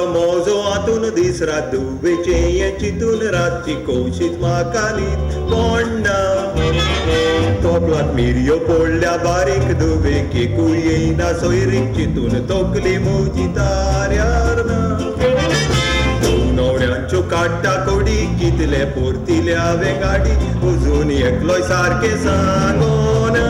सुटलो मोजो हातून दीस रात दुवेचें हें चिंतून रातची कौशीच म्हाका न्हीद पडना. तोपलाक मिरयो पडल्या बारीक दुवेक एकूय येयना सोयरीक चिंतून तकली म्हजी ताऱ्यार ना. न्हवऱ्यांच्यो काडटा कोडी कितले पोरतिल्या हांवें गाडी अजून एकलोय सारकें सांगोना.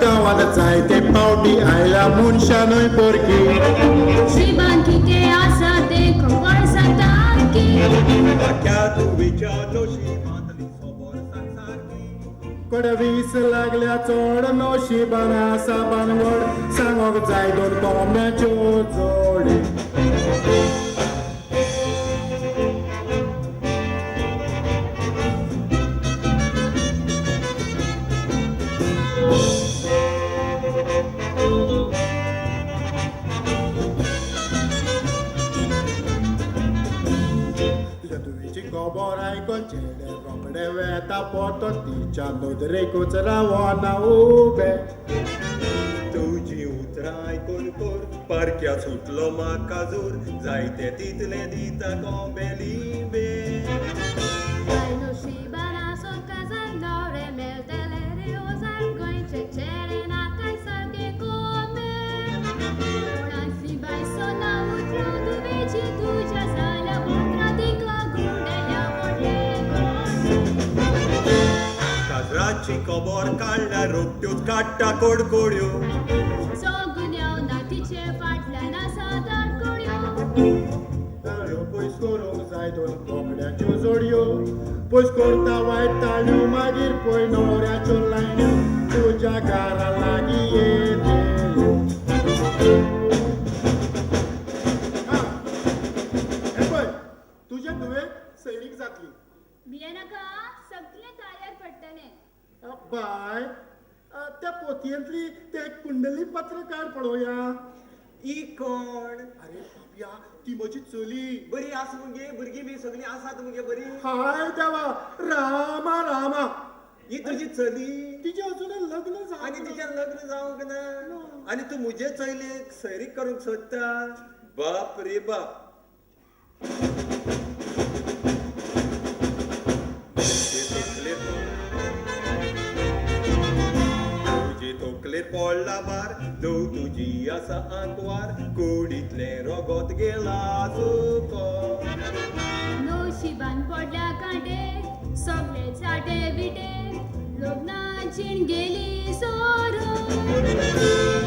गांवांत जायते पावटी आयल्या मनशानूय पोरकी. शिबान कितें आसा तें खबर सांगता की. बाक्या तुवेच्या नशिबांतली खबर सांग सारकी. कडवीस लागल्या चड नशिबान आसा बानवड सांगोंक जाय दोन कोंब्याच्यो जोडी. तुज्या धुवेची खबर आयकोन चेडे रोखडे वेता परतो तिच्या नदरेकूच रावना उबें. तुजी उतरां आयकून कोर पारक्या सुटलो म्हाका जोर जायते तितले दिता कोंबे लिंबे. बाय नशिबान आसोन काजार न्हवरे मेळटले रे ओजार गोंयचे चेडे नाकाय सारके कोंबे. कोणाची बाय सोना उतरां दुवेची तुज्या जाल्या उतरां तिका गुंडेल्या व्हडले गोंडे. काजराची खबर काडल्यार रोखड्योच काडटा कडकड्यो. सगुन्यांव ना तिचे फाटल्यान आसा दाडकड्यो. ताळयो पयस करूंक जाय दोन कोंबड्याच्यो जोडयो पयस करता वायट ताळयो मागीर पळय न्हवऱ्याच्यो लायण्यो तुज्या घरा लागीं येतल्यो. हें पळय तुज्या धुवेक सैरीक जातली. भियेनाका सगळें ताळ्यार पडटलें. बाय त्या पोतयेंतली तें कुंडली पत्र काड पळोवया. ही कोण? अरे बाबया ती म्हजी चली. बरी आसा मुगे? भुरगीं बी सगळीं आसात मुगे बरी? हाय देवा रामा रामा. ही तुजी चली? तिचें अजून लग्न जावंक आनी तिचें लग्न जावंक ना आनी तूं म्हजे चलयेक सैरीक करूंक सोदता? बाप रे बाप. तुजे तकलेर पडला भार धूव तुजी आसा आंकवार कुडींतलें रगत गेला सुकोन. नशिबान पडल्या कांटे सगळे चाटे बिटे लग्नां जीण गेली सोरून.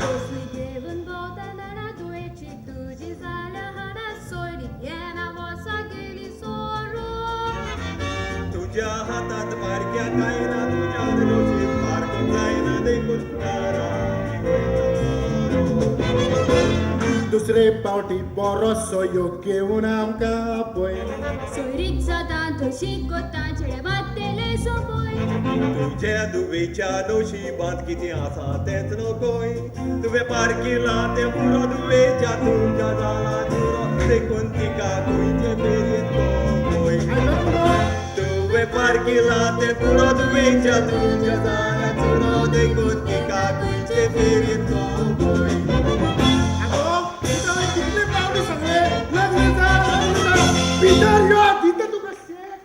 कसली घेवन भोंवता जाणा धुवेची तुजी जाल्या हाडा सोयरी येना वर्सां गेली सोरून. तुज्या हातांत बारक्या कांय ना तुज्या नशीब पारखूंक जायना देखून दुसरे पावटी बरो सहयोग घेवन आमकां पळय. सोयरीक जाता तशी कोत्ता चेडे वाडटले सोंपय. तुज्या धुवेच्या नशिबांत कितें आसा तेंच नकय तुवें पारखिलां तें पुरो धुवेच्या तुज्या जाला चुरो देखून तिका खंयचे फेरयेंत कोंबय. तुवें पारखिलां तें पुरो धुवेच्या तुज्या जाला चुरो देखून तिका खंयचे फेरयेंत कोंबय. आगो तुका हांवें कितले पावटी सांगलें लग्न जा लग्न जा भितर यो दिता तुका शेक.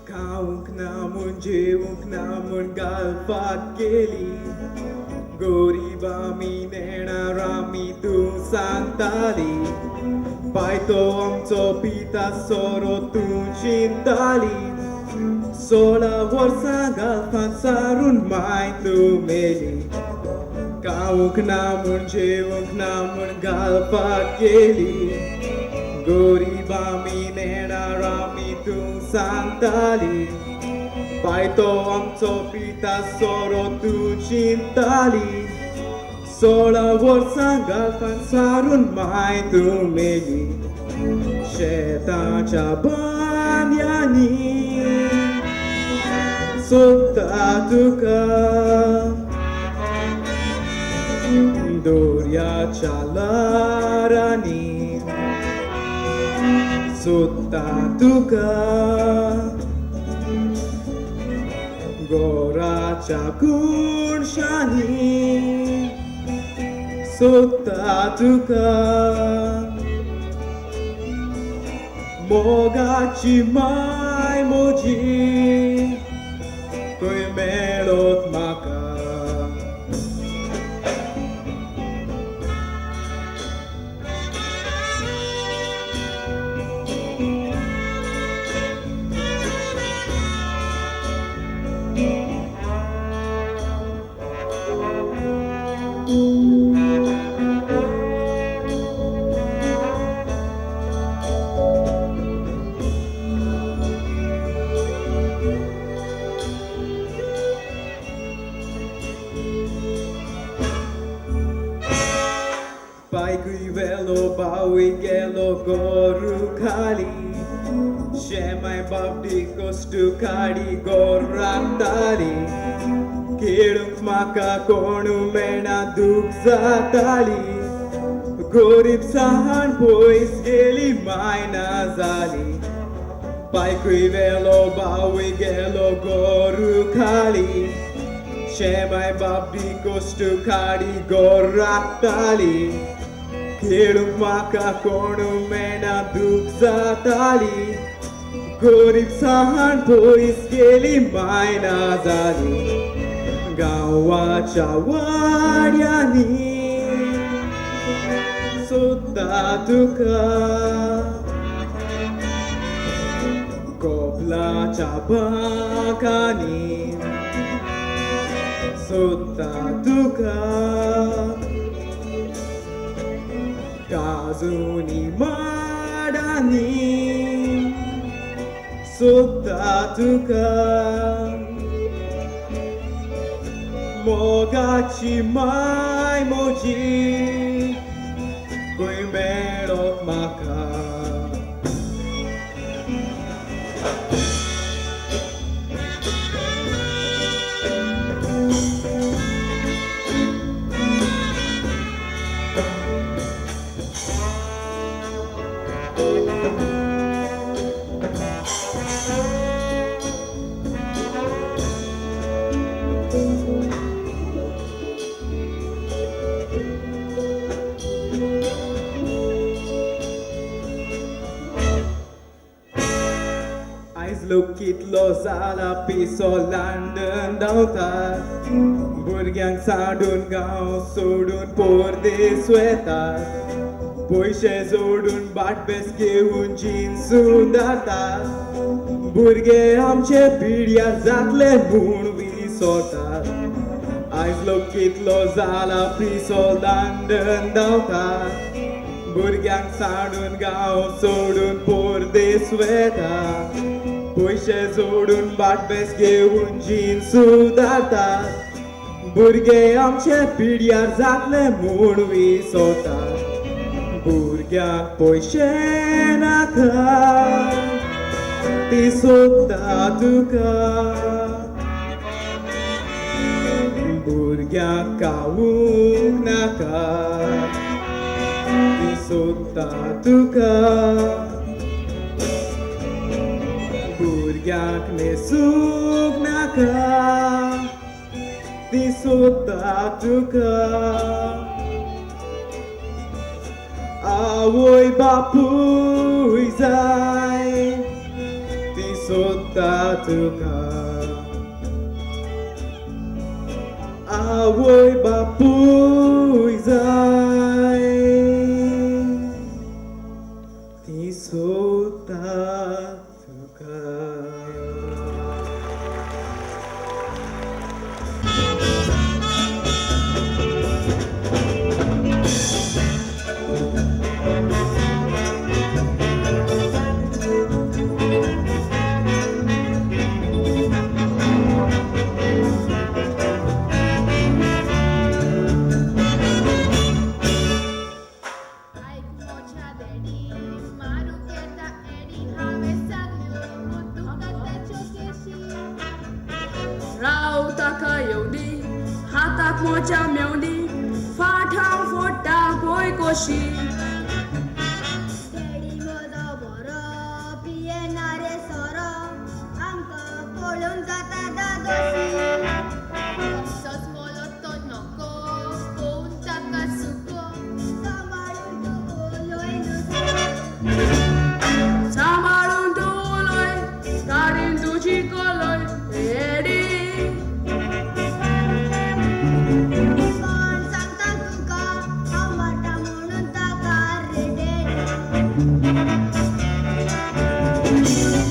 खावंक ना म्हूण जेवंक ना म्हूण घालपाक गेली गोरीब आमी नेणार आमी तूं सांगताली बाय तो आमचो पिता सोरो तूं चिंताली 16 वर्सां घालपाक सारून माय तूं मेली खावंक ना म्हूण जेवंक ना म्हूण घालपाक गेली गोरीब आमी नेणार आमी तूं सांगताली बाय तो आमचो पिता सोरो तूं चिंताली 16 वर्सां घालपाक सारून माय तूं मेली. शेताच्या बांद्यांनी सोदता तुका दर्याच्या ल्हारांनी सोदता तुका गोराच्या कुणशांनी सोदता तुका मोगाची माय म्हजी खंय मेळत म्हाका. पायकूय वेलो बावूय गेलो गोरू खाली शेमाय बाबडी कश्टू काडी गोर राखताली खेळूंक म्हाका कोणू मेळना दूख जाताली गोरीब सहान पयस गेली मायना जाली पायकूय वेलो बावूय गेलो गोरू खाली शेमाय बाबडी कश्टू काडी गोर राखताली खेळूंक म्हाका कोणू मेळना दूख जाताली गोरीब सहान पयस गेली मायना जाली गांवाच्या वाड्यांनी सोदता तुका कोपलाच्या बांकांनी सोदता तुका काजूनी माडांनी सोदता तुका मोगाची माय म्हजी खंय मेळत म्हाका. आयज लोक कितलो जाला पिसो लंडन धांवतात भुरग्यांक साडून गांव सोडून परदेस वेतात पयशे जोडून बाटबेस घेवन जीन्स सुदारतात भुरगे आमचे पिड्यार जातले म्हूण विसरतात आयज लोक कितलो जाला पिसो लंडन धांवतात भुरग्यांक साडून गांव सोडून परदेस वेतात पयशे जोडून बाटबेस घेवन जीन्स सुदारतात भुरगे आमचे पिड्यार जातले म्हूण विसरतात भुरग्यांक पयशे नाका ती सोदता तुका भुरग्यांक खावूंक नाका ती सोदता तुका भुरग्यांक न्हेसूंक नाका ती सोदता तुका आवय बापूय जाय ती सोदता तुका आवय बापूय जाय ती सोदता तुका. आयक मोच्या डॅडी. तुकाक मोजा मेवली फाट हांव फोडटा पळय कशी. डॅडी म्हजो बरो पियेना रे सोरो आमकां पळोवन जाता दादोशी. कसोच मोलो तो नको पळोवन ताका सुको. सांबाळून तूं उलय नुस्तें. सांबाळून तूं उलय काडीन तुजी कलय रेडी. कोण सांगता तुका हांव मारता म्हणून ताका रे डॅडी.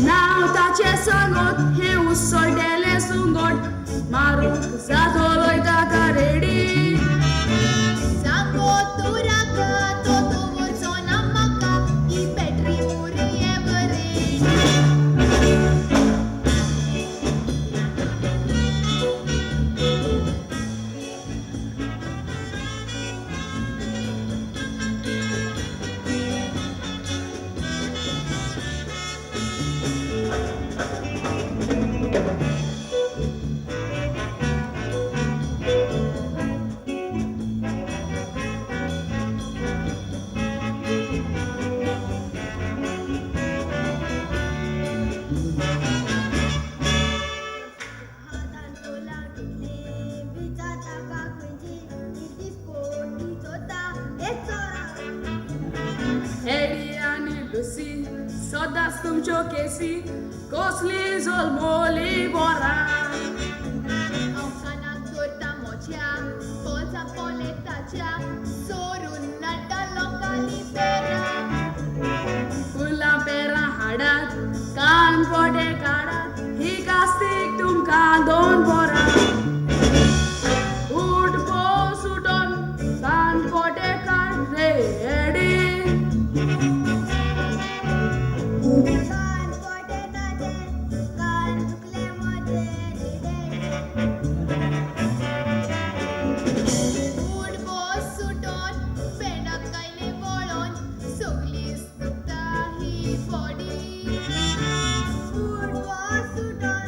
नांव ताचें सांगत हें उसळटेलें सुंगट मारूंक जातलोय ताका रेडी. सांगो तूं राका तो दवरचो ना म्हाका ही बॅटरी उरी एवरेडी. हातान फुलां घेतलीं विचारता का खंयची ती दिसपटी चोरता एक चोरा. हेडी आनी लुसी सदांच तुमच्यो केसी कसली जल्मली बोरां. हांव कानाक दवरता मोज्या पोजा पोलेताच्या सोरून नाडटा लोकांली पेरां. फुलां पेरां हाडात कान पोटे काडात ही कास्तीक तुमकां दोन बोरां. उठ बस उठोन कान पोटे काड रेडी. कान पोटे ताजे कान दुखले म्हजे रे डॅडी. उठ बस सुटोन पेंडाक कायले वळोन सगलीच दुखता ही बॉडी. उठ बस सुटोन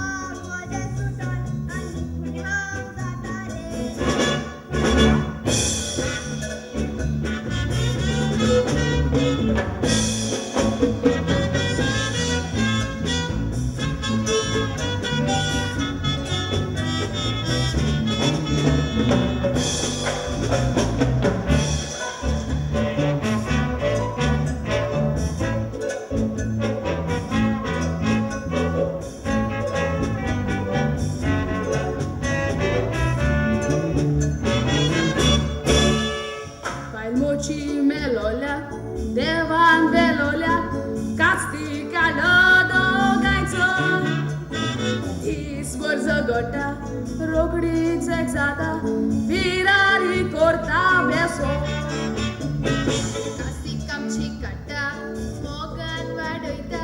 आंग म्हजें सुटोन आनी खूंय हांव जाता रे. बायल मोची मेलोल्या देवान वेलोल्या कास्ती काडलो दोगांयचो. दीसभर झगडटा रोखडीच एक जाता विरारी करता बेसो. कासीक आमची काडटा मोगान वाडयता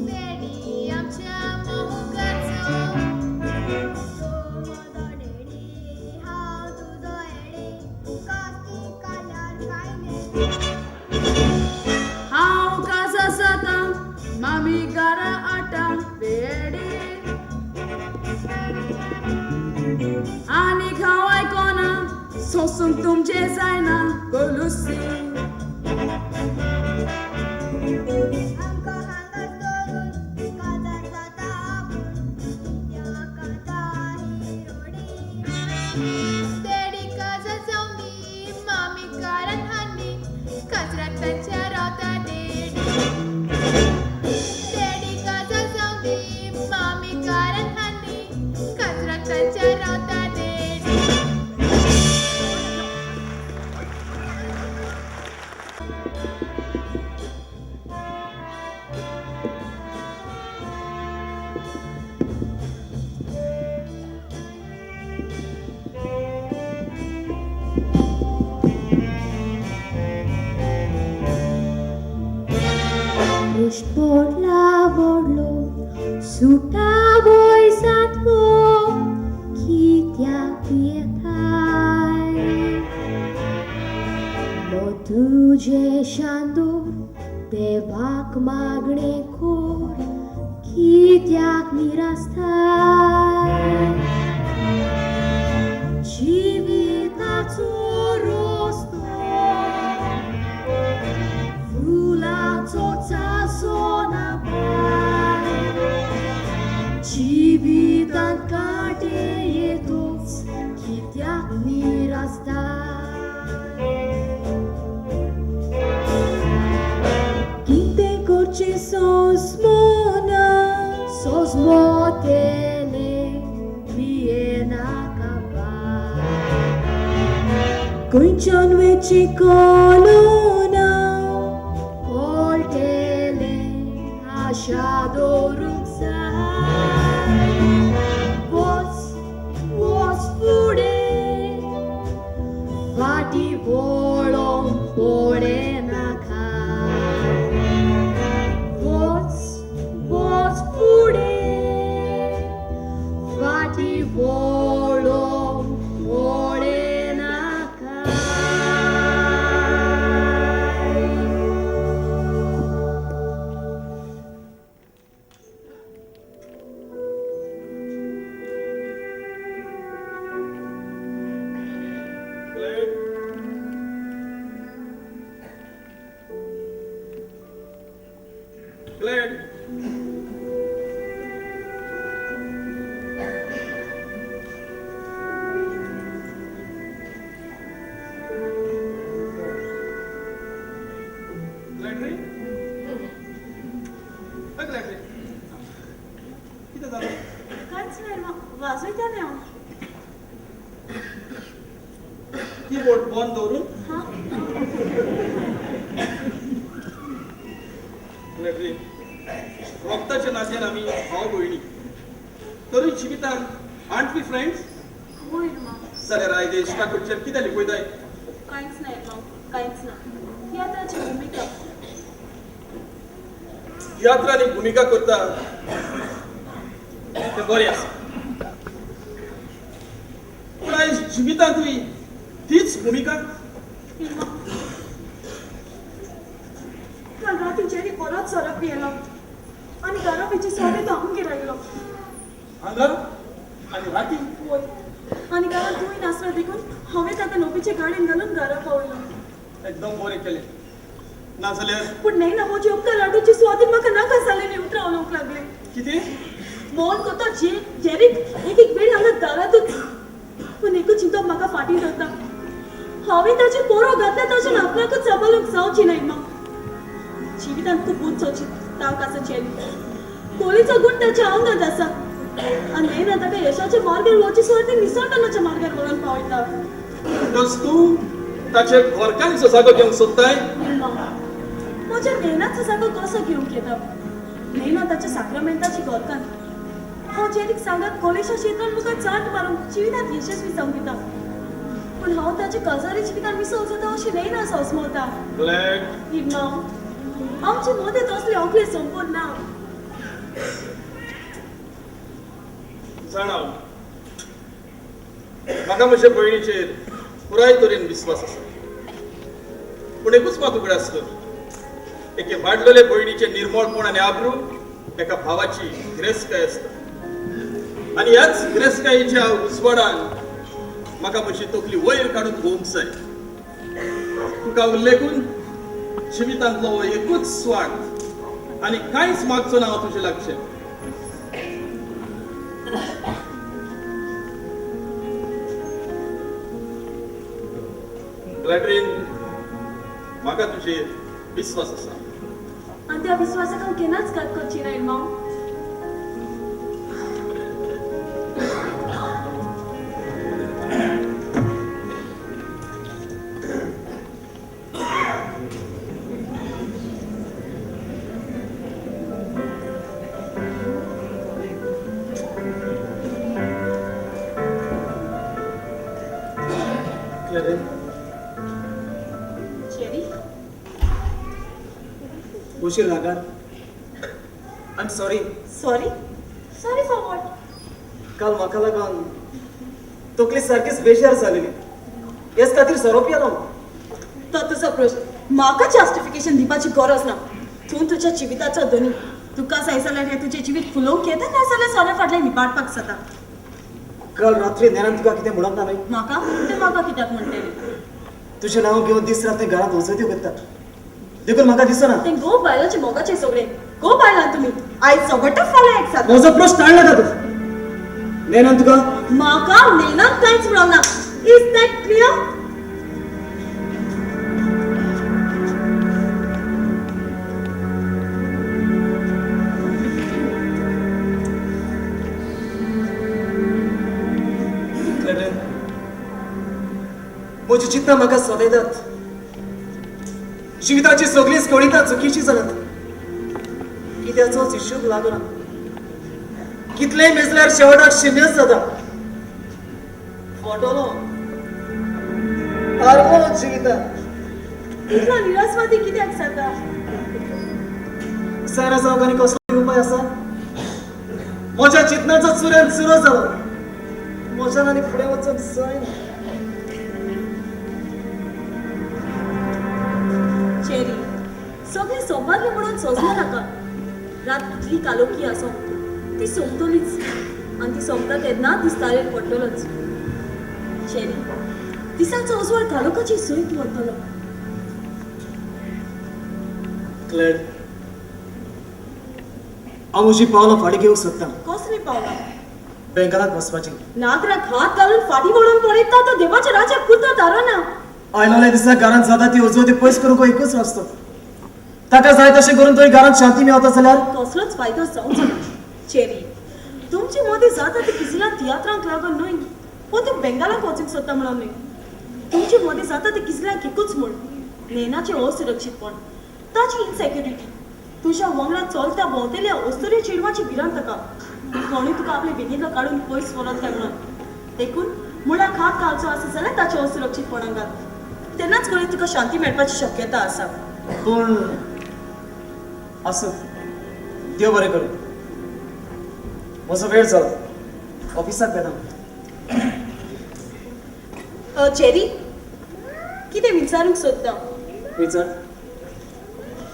डॅडी आमच्या मोगाचो. तूं म्हजो डॅडी हांव तुजो एडी कास्ती काडल्यार कांय न्ही. हांव काजा जाता मामी घरा आटा रेडी. आनीक हांव आयकोना सोंसूंक तुमचें जायना गोलुसी. आमकां हांगाच दवरून काजार जाता आपूण कित्याक काडटा ही रोडी. डॅडी काजार जावनी मामी कारान हाडली काजराक तांच्या रावता डॅडी. डॅडी काजार जावनी मामी कारान हाडली काजराक तांच्या रावता डॅडी. पडला व्हडलो सुटा वय जातलो कित्याक भियेताय. तुझे शांदूर देवाक मागणे कोर कित्याक निरासताय. सोसमोना सोसमोतेले पियेनाका बाय खंयच्यान वेची कोलोना कोळटेले आशा दवरूंक जाय वच वच फुडें फाटी वळोवंक पळयनाका वच वच फुडें फाटी वळोवंक पळयनाका. Glad. Glad. Gladly? हय ग्लॅडली, कितें जालें? कांयच ना वाजयतालें हांव. कीबोर्ड बंद दवरून? हां. ग्लॅडली, रक्ताच्या नात्यान आमी भाव भयणी, तरूय जिवितान आर्न्ट we friends? वय इरमांव. जाल्यार आयज इश्टा कडच्यान कितें लिपयताय? कांयच ना इरमांव, कांयच ना. तियात्राची भुमिका. तियात्रांनी भुमिका करता तें बरें आसा, पूण आयज जिवितांतूय तीच भुमिका. इरमांव, काल राती जेरी परत सोरो पियेलो आनी घरा बेची सोडे तो आमगेर आयलो. हांगा आनी राती? वय, आनी घरांत तूंय नासलो देखून हांवें ताका नोबीचे गाडयेन घालून घरा पावयलो. एकदम बरें केलें, नाजाल्यार. पूण न्हय ना, म्हजी उपकार हाडूची सुवातीन म्हाका नाका जालेली उतरां उलोवंक लागले. कितें? मोहन कोता जे जेरीक एक एक वेळ हांगा दारांतूच, पूण एकूच चिंतप म्हाका फाटीं धरता. हांवें ताचे पोरो घातल्या ताच्यान आपणाकूच सांबाळूंक जावची ना इरमांव. जिवितांत खूब उंच तांक आसा जेरी, कोलीचो गूण ताच्या आंगांत आसा आनी न्हय ना ताका यशाच्या मार्गार वचचे सुवातीन निसणटनाच्या मार्गार व्हरून पावयता. म्हणटच तूं ताचे घरकान्नीचो जागो घेवंक सोदताय? इरमांव, म्हज्या नेनाचो जागो कसो घेवंक येता? नेना ताच्या साक्रामेंताची घरकान्न. हांव जेरीक सांगात कॉलेजा क्षेत्रांत मुखार चांट मारूंक जिवितांत यशस्वी जावंक दिता, पूण हांव ताच्या काजारी जिवितांत मिसळ जाता अशें नेना सोसमता. ग्लॅड. इरमांव, आमचे मदें तसले ओंकले संपूर्ण ना. जाणा, म्हाका म्हजे भयणीचेर पुराय तरेन विस्वास आसा, पूण एकूच मात उगडास कर, एके वाडलेले भयणीचें निर्मळपण आनी आब्रू एका भावाची गिरेस्तकाय आसता, आनी ह्याच गिरेस्तकायेच्या उजवाडान म्हाका म्हजी तकली वयर काडून भोवंक जाय. तुका उल्लेखून जिवितांतलो हो एकूच स्वार्थ आनी कांयच मागचो ना हांव तुजे लागचें. ग्लॅडरीन, म्हाका तुजेर विस्वास आसा. आनी त्या विस्वासाक हांव केन्नाच घात करची ना इरमांव. ग्लॅडरीन. जेरी. उशीर लागात. I am sorry. Sorry? Sorry for what? काल म्हाका लागून तकली सारकीच बेजार जालेली, हेच खातीर सोरो पियेलो. तो तुजो प्रश्न, म्हाका जस्टिफिकेशन दिवपाची गरज ना. तूं तुज्या जिविताचो धनी, तुका जाय जाल्यार हें तुजें जिवीत फुलोवंक येता, ना जाल्यार सोऱ्या फाटल्यान निबाडपाक जाता. काल रात्री नेनान तुका कितें म्हणप ना न्हय? म्हाका तें म्हाका कित्याक म्हणटलें? तुजें नांव घेवन दीस रात तें घरांत वचती करता, देखून म्हाका दिसना. तें गो बायलांचें मोगाचें सगळें, गो बायलां तुमी आयज झगडटा फाल्यां एक जाता. म्हजो प्रश्न टाळना का तूं? नेनान तुका? म्हाका नेनान कांयच म्हणोंक ना. Is that clear? म्हजी चिंतना म्हाका सदयतात. जिविताची सगळींच गणितां चुकीचीं जाल्यात. कित्याचोच हिशोब लागना. कितलेंय मेजल्यार शेवटाक शुन्यच जाता. फटवलो हारलो जिवितान. इतलो निराशवादी कित्याक जाता? सारा जावंक आनी कसलो उपाय आसा? म्हज्या चिंतनाचो चुऱ्यान चुरो जालो. म्हज्यान आनी फुडें वचूंक जायना. चेरी, सगळें सोंपतलें म्हणून सोंसलो नाका. रात कितली कालोखी आसो ती सोंपतलीच आनी ती सोंपता तेन्ना दिसतारेर पडटलोच. चेरी, दिसाचो उजवाड कालोखाची सयत व्हरतलो. क्लॅड, हांव म्हजी पावलां फाटीं घेवंक सोदतां. कसलीं पावलां? बेंगालाक वचपाची. नागराक हात घालून फाटीं वळोवन पळयता तो देवाच्या राज्याक पुरतो थारना. आयलोल्या दिसा घरांत जाता ती उजवती पयस करूंक एकूच रस्तो. ताका जाय तशें करून थंय घरांत शांती मेवता जाल्यार कसलोच फायदो जावचो ना. चेरी, तुमचे मदीं जाता ती किजिलां तियात्रांक लागून न्हय, वो तूं बेंगालाक वचूंक सोदता म्हणून न्हय. तुमचे मदीं जाता ती किजिलांक एकूच म्हूण नेनाचें असुरक्षीतपण, ताची इनसेक्युरिटी, तुज्या वांगडा चलता भोंवतल्या अस्तुरे चेडवाची भिरांत ताका. कोणूय तुका आपले वेगेंतलो काडून पयस व्हरत काय म्हणून. देखून मुळाक हात घालचो आसा जाल्यार ताचें असुरक्षीतपणाक घाल, तेन्नाच घडये तुका शांती मेळपाची शक्यता आसा. पूण आसूं, देव बरें करूं. म्हजो वेळ जालो, ऑफिसाक वेता. चेरी, कितें विचारूंक सोदता? विचार.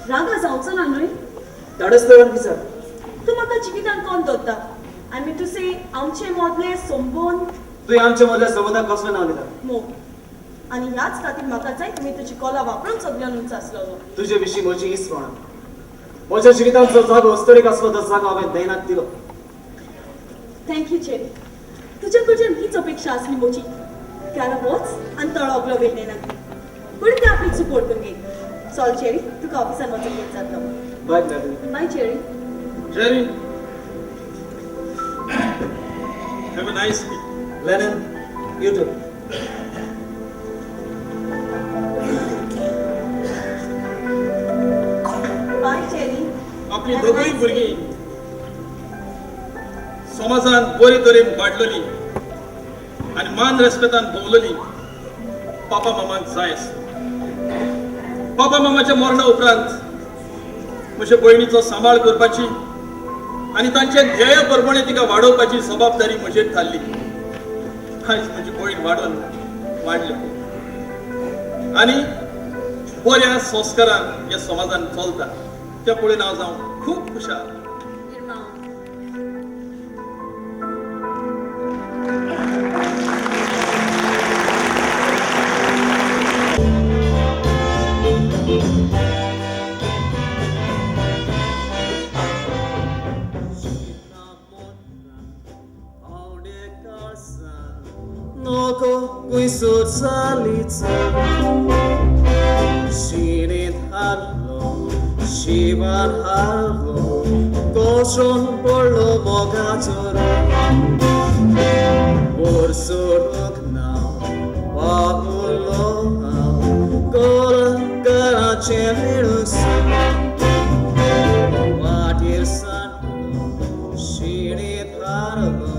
रागा जावचो ना न्हय? धाडस दवर विचार. तूं म्हाका जिवितान कोण दवरता? I mean to से आमचे मदले संबंद. तुवें आमचे मदल्या संबंदाक कसलें नांव दिलां? मोग. आनी ह्याच खातीर म्हाका जाय तुमी तुजी कोला वापरून सगळ्यान उंच आसलो. तुजे विशीं म्हजी हीच भावना. म्हज्या जिवितांत जो जागो अस्तुरेक आसलो तो जागो हांवें नयनाक दिलो. Thank you cherry, तुज्या कडच्यान हीच अपेक्षा आसली म्हजी. घरा वच आनी तळो अगलो वेळ नयनाक दी. पूण तें आपली चूक वळखून घे. चल चेरी, तुका ऑफिसान वचूंक लेट जातलो. बाय Madeline. Bye Jerry. Jerry, have a nice day. Lenin, you too. Bye Jerry. आपली दोगूय भुरगीं समाजान बरे तरेन वाडलोली आनी मान रेस्पेतान भोंवलोली पापा मामाक जाय आसली. पापा मामाच्या मरणा उपरांत म्हज्या भयणीचो सांबाळ करपाची आनी तांचे ध्येय प्रमाणे तिका वाडोवपाची जबाबदारी म्हजेर थारली. आयज म्हजी भयण वाडोवन वाडली आनी बऱ्या संस्कारान ह्या समाजान चलता. त्या पळोवन हांव जावं खूब खुशाल. Noko kuisur salitza Shirin harlo, shivar harlo, Goshon porlo mogachoro Borsuruk now, papulo now, Gola garachemirus Vatir sanlo, Shirin harlo,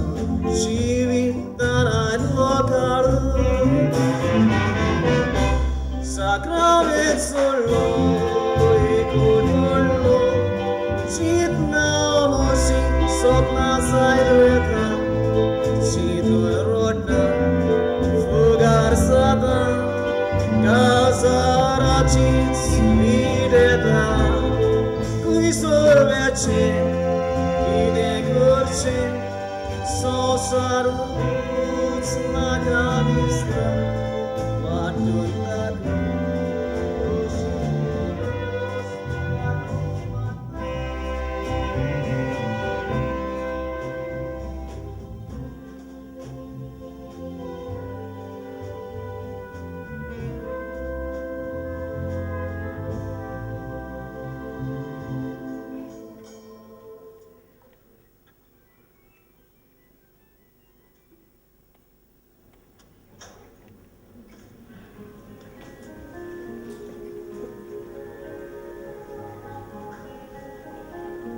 Sacramento solo e conolo Chitna moshi sopna saileta Chitul rodna fugar sada Gazara chits videta Cui sorveche ide gorche Sosaruz magadista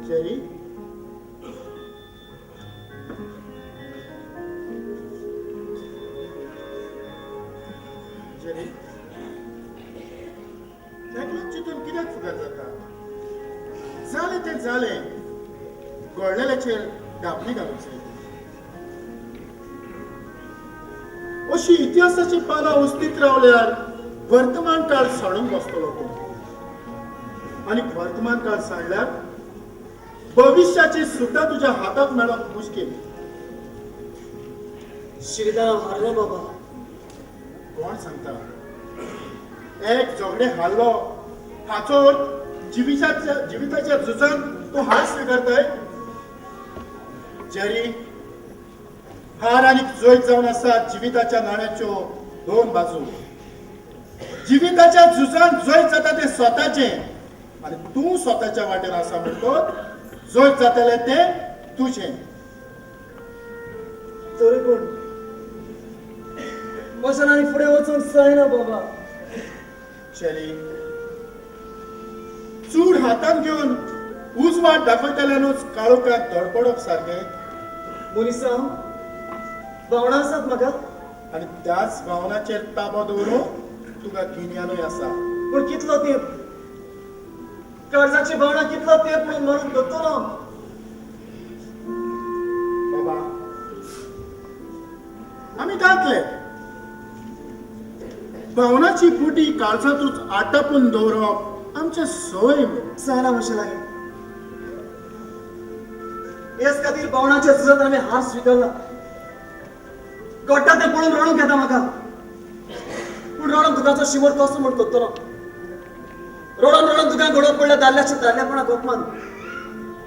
Jerry, Jerry, ताका चिंतून कित्याक फुगार जाता? जालें तें जालें, घडलेल्याचेर धांपणी घालूंक जाय. अशी इतिहासाची पानां उस्तीत रावल्यार वर्तमान काळ सांडून बसतलो तूं, आनी वर्तमान काळ सांडल्यार भविश्याची सुद्दां तुज्या हाताक मेळप मुश्कील. श्रीदा हारलो बाबा. कोण सांगता? एक झगडे हारलो हाचो अर्थ जिविताच्या झुजान तूं हार स्विकारताय? जेरी, हार आनी जैत जावन आसा जिविताच्या नाण्याच्यो दोन बाजू. जिविताच्या झुजान जैत जाता तें स्वताचें, आनी तूं स्वताच्या वाटेन आसा म्हणटकच जैत जातलें तें तुजें. तरी पूण म्हज्यान आनी फुडें वचूंक जायना बाबा. जेरी, चूड हातान घेवन उजवाड दाखयतल्यानूच काळोखांत धडपडप सारकें. मनीस भावनां आसात म्हाका, आनी त्याच भावनाचेर ताबो दवरून तुका गिन्यानूय आसा. पूण कितलो तेंप काळजाची भावना कितलो तेंप म्हणून मरून दवरतलो? बाबा, आमी दाखले भावनाची फुटी काळजांतूच आटापून दवरप आमचें सैम. जायना म्हजे लागीं. हेच खातीर भावनाच्या झुजांत आमी हार स्विकारला. घडटा तें पळोवन रडूंक येता म्हाका, पूण रडून दुखाचो शिमर कसो म्हूण करतलो? रडून रडून दुकान घडोवंक पडल्या दादल्याच्या दादल्यापणाक अपमान.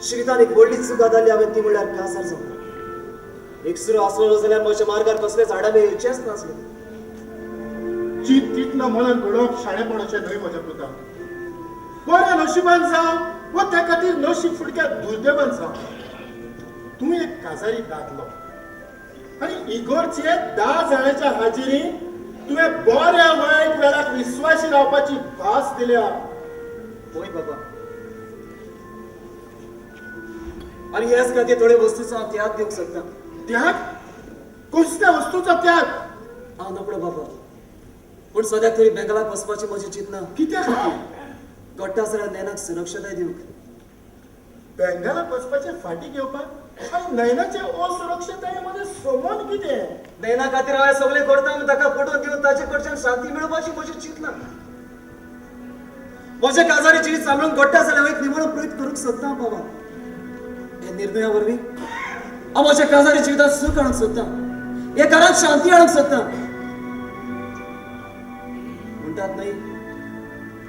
श्रीतान एक व्हडली चूक घाली हांवें, ती म्हणल्यार काजार जावंक. एकसुरो आसलेलो जाल्यार म्हज्या मार्गार कसलेच आडामे येवचेच नासले. चीत तितलो मनान घडोवप शाणेपणाचें न्हय म्हज्या पुता. बऱ्या नशिबान जावं वा त्या खातीर नशीब फुडक्या दुर्दैवान जावं, तूं एक काजारी दादलो आनी इगोरचे 10 जाणांच्या हाजेरीन तुवें बऱ्या वायट वेळाक विस्वाशी रावपाची भास दिल्या. होय बाबा, आनी ह्याच खातीर थोड्यो वस्तूचो हांव त्याग दिवंक शकता. त्याग? कसल्या वस्तूचो त्याग? हांव नकळो बाबा, पूण सद्याक तरी बेंगलाक वचपाची म्हजी चिंतना. कित्या खातीर? घडटा जाल्यार नैनाक सुरक्षताय दिवंक. बेंगालाक वचपाचे फाटी घेवपाक आनी नैनाचे असुरक्षताये मदीं संबंद कितें? नैना खातीर हांवें सगळें करता म्हूण ताका पटोवन दिवन ताचे कडच्यान शांती मेळोवपाची म्हजी चिंतना. म्हज्या काजारी जिवीत सांबाळून घडटा जाल्यार हांव एक निमणो प्रयत्न करूंक सोदता बाबा. ह्या निर्णया वरवीं हांव म्हज्या काजारी जिवितांत सूख हाडूंक सोदता, ह्या घरांत शांती हाडूंक सोदता. म्हणटात न्हय,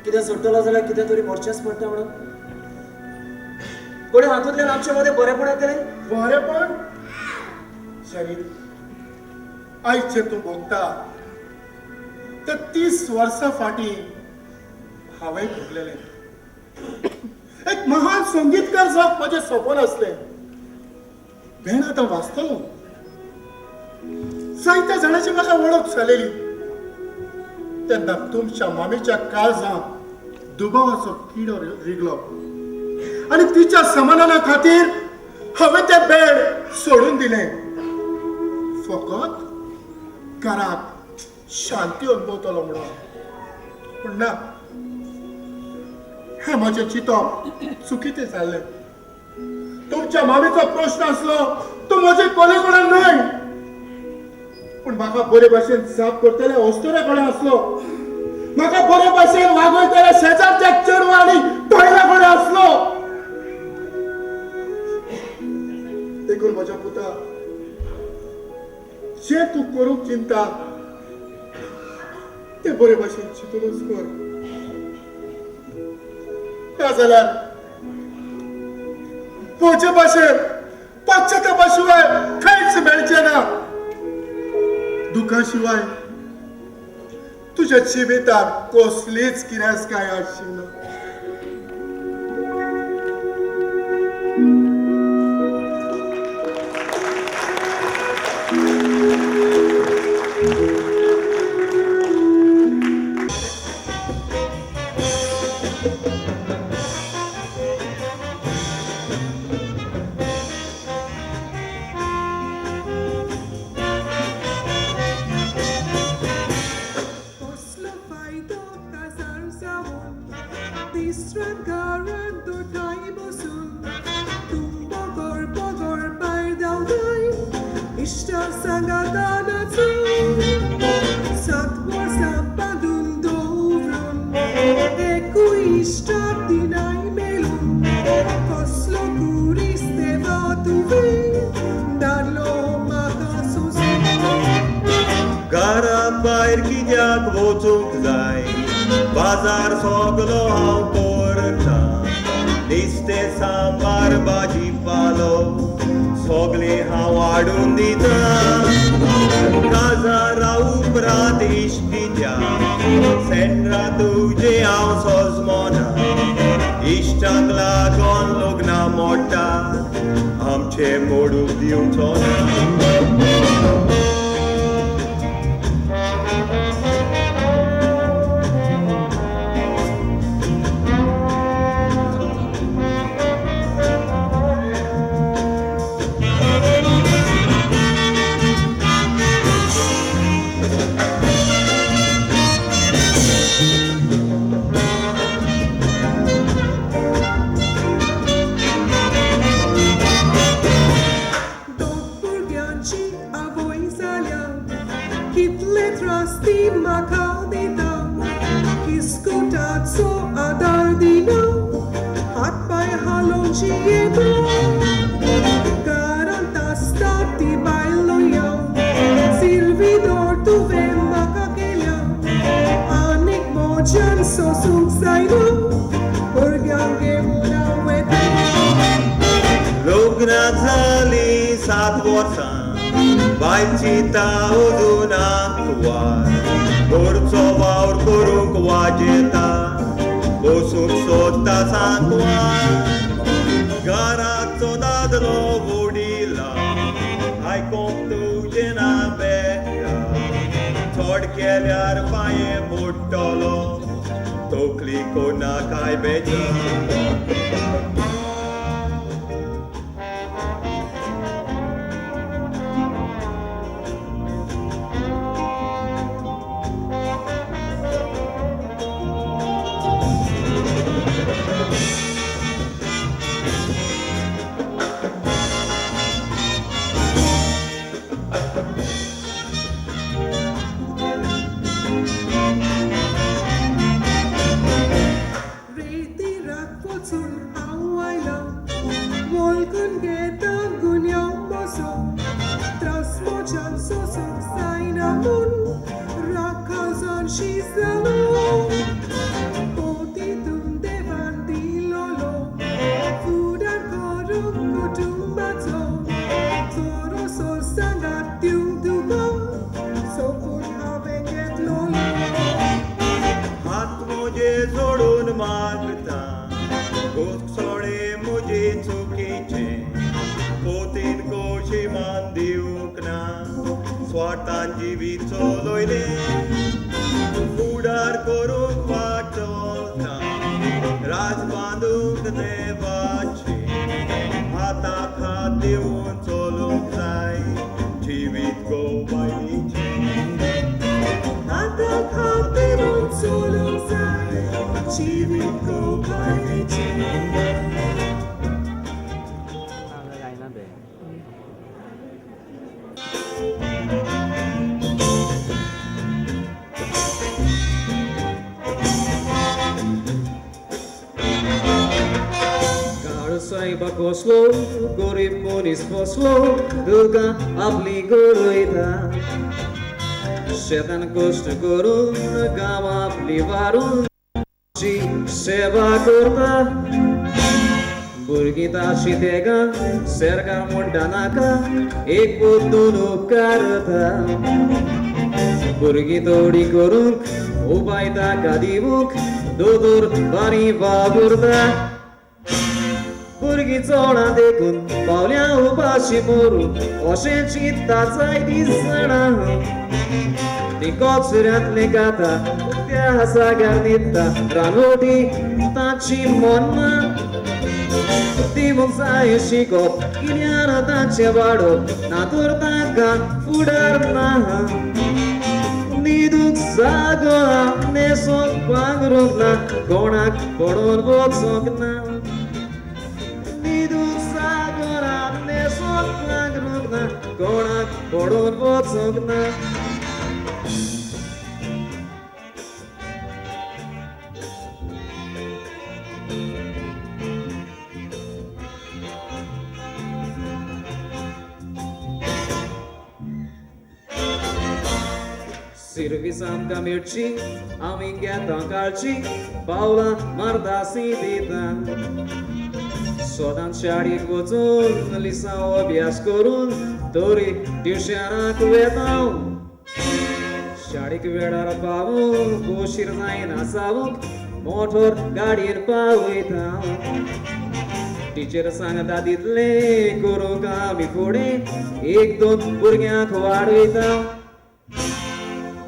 कितें सोडटलो जाल्यार कितें तरी मरचेंच पडटा म्हणून. कोणे हातूंतल्यान आमचे मदें बरेंपण येतलें? बरेंपण? शरीर आयज जें तूं भोगता ते 30 वर्सां फाटीं हांवें भोगलेलें. एक महान संगीतकार जावप म्हजें सपन आसलें. भेण आतां वाचतलो. जायत्या जाणांची म्हाका वळख जालेली. तेन्ना तुमच्या मामीच्या काळजांत दुबावाचो किडो रिगलो आनी तिच्या समाधाना खातीर हांवें तें बेड सोडून दिलें. फकत घरांत शांती अनुभवतलो म्हणून. पूण ना, हें म्हजें चिंतप चुकीचें जाल्लें. तुमच्या मामीचो प्रश्न आसलो तो म्हजे कोले कडेन न्हय, पूण म्हाका बरे भाशेन जाप करतले अस्तुरे कडेन आसलो. म्हाका बरे भाशेन वागयतले शेजारच्या चेडवा आनी बायलां कडेन आसलो. देखून म्हज्या पुता, जें तूं करूंक चिंता तें बरे भाशेन चिंतूनच कर. ना जाल्यार म्हजे भाशेन पश्चातापा शिवाय कांयच मेळचें ना. दुखा शिवाय तुज्या जिवितांत कसलीच गिरेस्तकाय आसची ना. कसलो फायदो काजार जावन तिसऱ्या घरान दोठांय बसून तूं बगर बगर भायर धांवताय इश्टा सांगाता नाचून 7 वर्सां बांदून दवरून एकूय इश्टाक दिनाय मेळून कसलो कुरीस देवा तुवें दादलो म्हाका सोंसून. घरा भायर कित्याक वचूंक जाय, बाजार सगलो हांव करता, निस्तें सांबार भाजी पालो सगळें हांव हाडून दिता. काजारा उपरांत इश्ट कित्याक सेंड्रा तुजें हांव सोजमोना, इश्टांक लागोन लग्नां मोडटा आमचें मोडूंक दिवचो ना. दोग भुरग्यांची आवय जाल्या कितले त्रास ती म्हाका दिता, किस्कुटाचो आदार दिना, हात पांय हालोवन जियेता, घरांत आसता ती बायल न्हय, सिल्वीदोर तुवें म्हाका केल्या, आनीक म्हज्यान सोंसूंक जायना, भुरग्यांक घेवन हांव वता. लग्नाक जालीं 7 वर्सां, बायल चिंता अजून आंकवार, घरचो वावर करूंक वाजेता, बसूंक सोदता सांकवार. घराचो दादलो वडिला आयकोंक तुजें ना बेकार, चड केल्यार पांये मोडटलो तकली कोन्ना काय बेजार. रेतीराक वचून हांव आयलां, वळखून घेता गुन्यांव बसो, त्रास म्हज्यान सोंसूंक जायना म्हूण राखाजान शीस जालो, पोतीतून देवान दिलोलो फुडार करूंक कुटुंबाचो, थोरोसो सांगात दिवंक तुका सोपून हांवें घेतलोलो. हात म्हजे जोडून मागता, गोसोळे म्हजे चुकीचे, पोतीन कशी मान दिवंक ना, स्वार्थान जिवीत चलयलें, फुडार करूंक वाट चलता, राज बांदूंक देवाचे, हाताक हात दिवन चलूंक जाय, जिवीत गो बायलेचें. हाताक हात दिवन चलूंक जाय, जिवीत गो बायलेचें. सायबा कसलो गरीब मनीस कसलो दुकां आपली गरयता, शेतान कश्ट करून गांव आपली वारून सेवा करता, भुरगीं ताची तेगां सरकार म्हणटा नाका एक दोन उपकारता, भुरगीं थोडी करूंक उपाय ताका दिवंक दोतोर बारी वावुरता, भुरगीं चोडां देखून पावल्या उपाशी मरून अशें चिंतता जाय दिसना, ती कचऱ्यांतलें खाता त्या जाग्यार न्हिदता रानवटी ताची मन्ना. दिवंक जाय शिकोप गिन्यान तांचें वाडोवप ना तर तांकां फुडार ना. न्हिदूंक जागो ना, न्हेसूंक पांगरूंक ना, कोणाक पडून वचूंक ना. न्हिदूंक जागो ना, न्हेसूंक पांगरूंक ना, कोणाक पडून वचूंक ना. सिर्वीस आमकां मेळची, आमी घेता काळची, पावलां मारता दिता. सदांच शाळेक वचून लिसांव अभ्यास करून तरी ट्युशनाक वेता. शाळेक वेळार पावूंक उशीर जायना जावंक मोटर गाडयेन पावयता. टिचर सांगता तितलें करूंक आमी फुडें एक दोन भुरग्यांक वाडयता.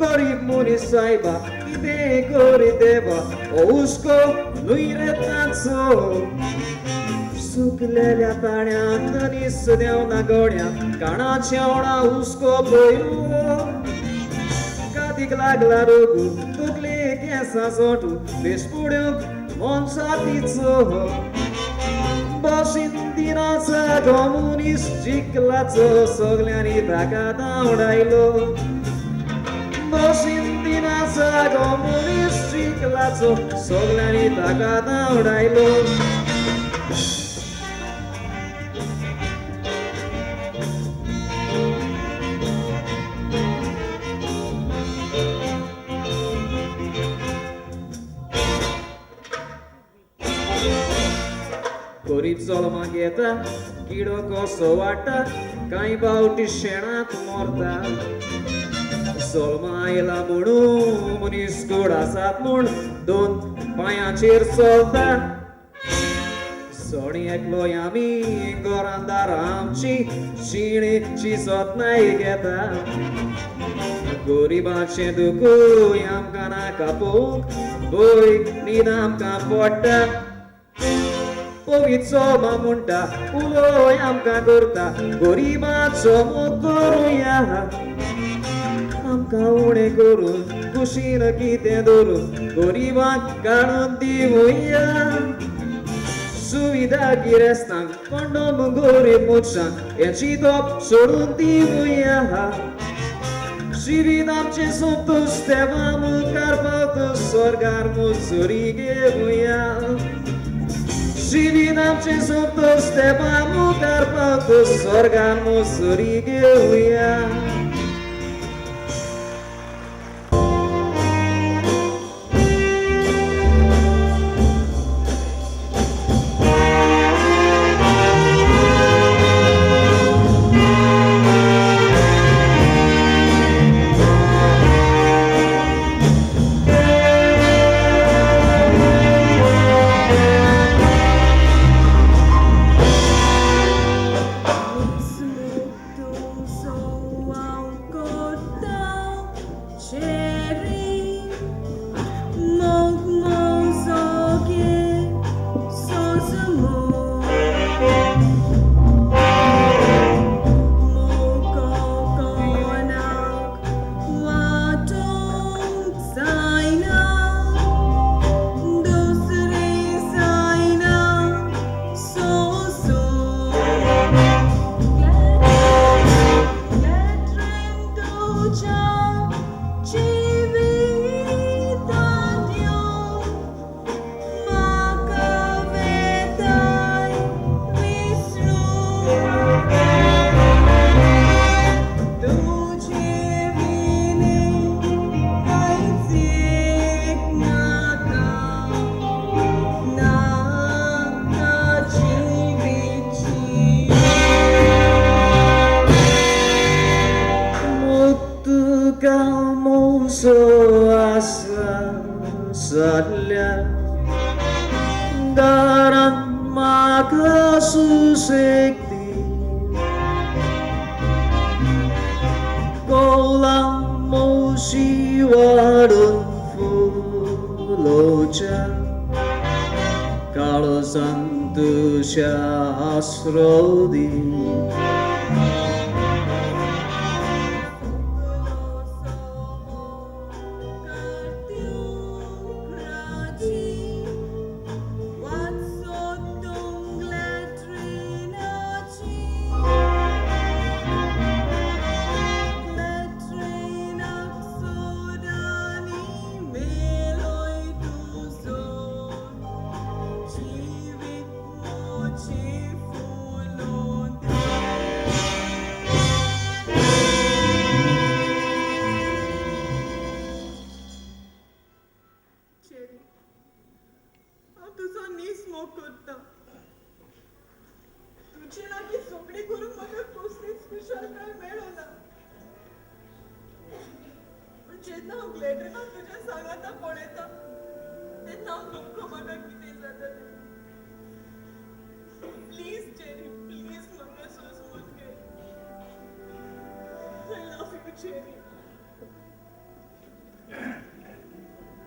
गरीब मनीस सायबा कितें करी देवा, हो हुस्को न्हय रे ताचो. सुकलेल्या ताळ्यांत नीस देंवना गळ्यांत, काणाच्या वडा हुस्को पयलो. कातीक लागला रोगू, तकले केंसां सोटू, बेसपुड्योक मनशातीचो. बशीन दिनाचा गो मनीस जिखलाचो, सगल्यांनी ताका धांवडायलो. बशीन दिनाचा गो मनीस जिखलाचो, सगल्यांनी ताका धांवडायलो. गरीब जल्माक येता, किडो कसो वाडटा, कांय फावटी शेणांत मरता. जल्मा आयला म्हणून मनीस गोड आसात म्हूण दोन पांयांचेर चलता. सणी एकलो आमी घरान दारां आमची शिणेची जतनाय घेता. गरिबाचें दुखूय आमकां नाका पळोवंक, भंय न्हीद आमकां पडटा. पविचो मा म्हणटा उलोय आमकां करता, गरिबाचो मोग करुया. आमकां उणें करून कुशीन कितें धरून गरिबांक काडून दिवया. सुविधा गिरेस्तांक कंडोम गरीब मनशांक हें चिंतप सोडून दिवया. जिवीत आमचें सोंपतूच देवा मुखार पावतूच स्वर्गार मुजोरी घेवया. जिवीत आमचें सोंपतूच देवा मुखार पावतूच स्वर्गार मुजोरी घेवया. तंतुशास्त्र दी.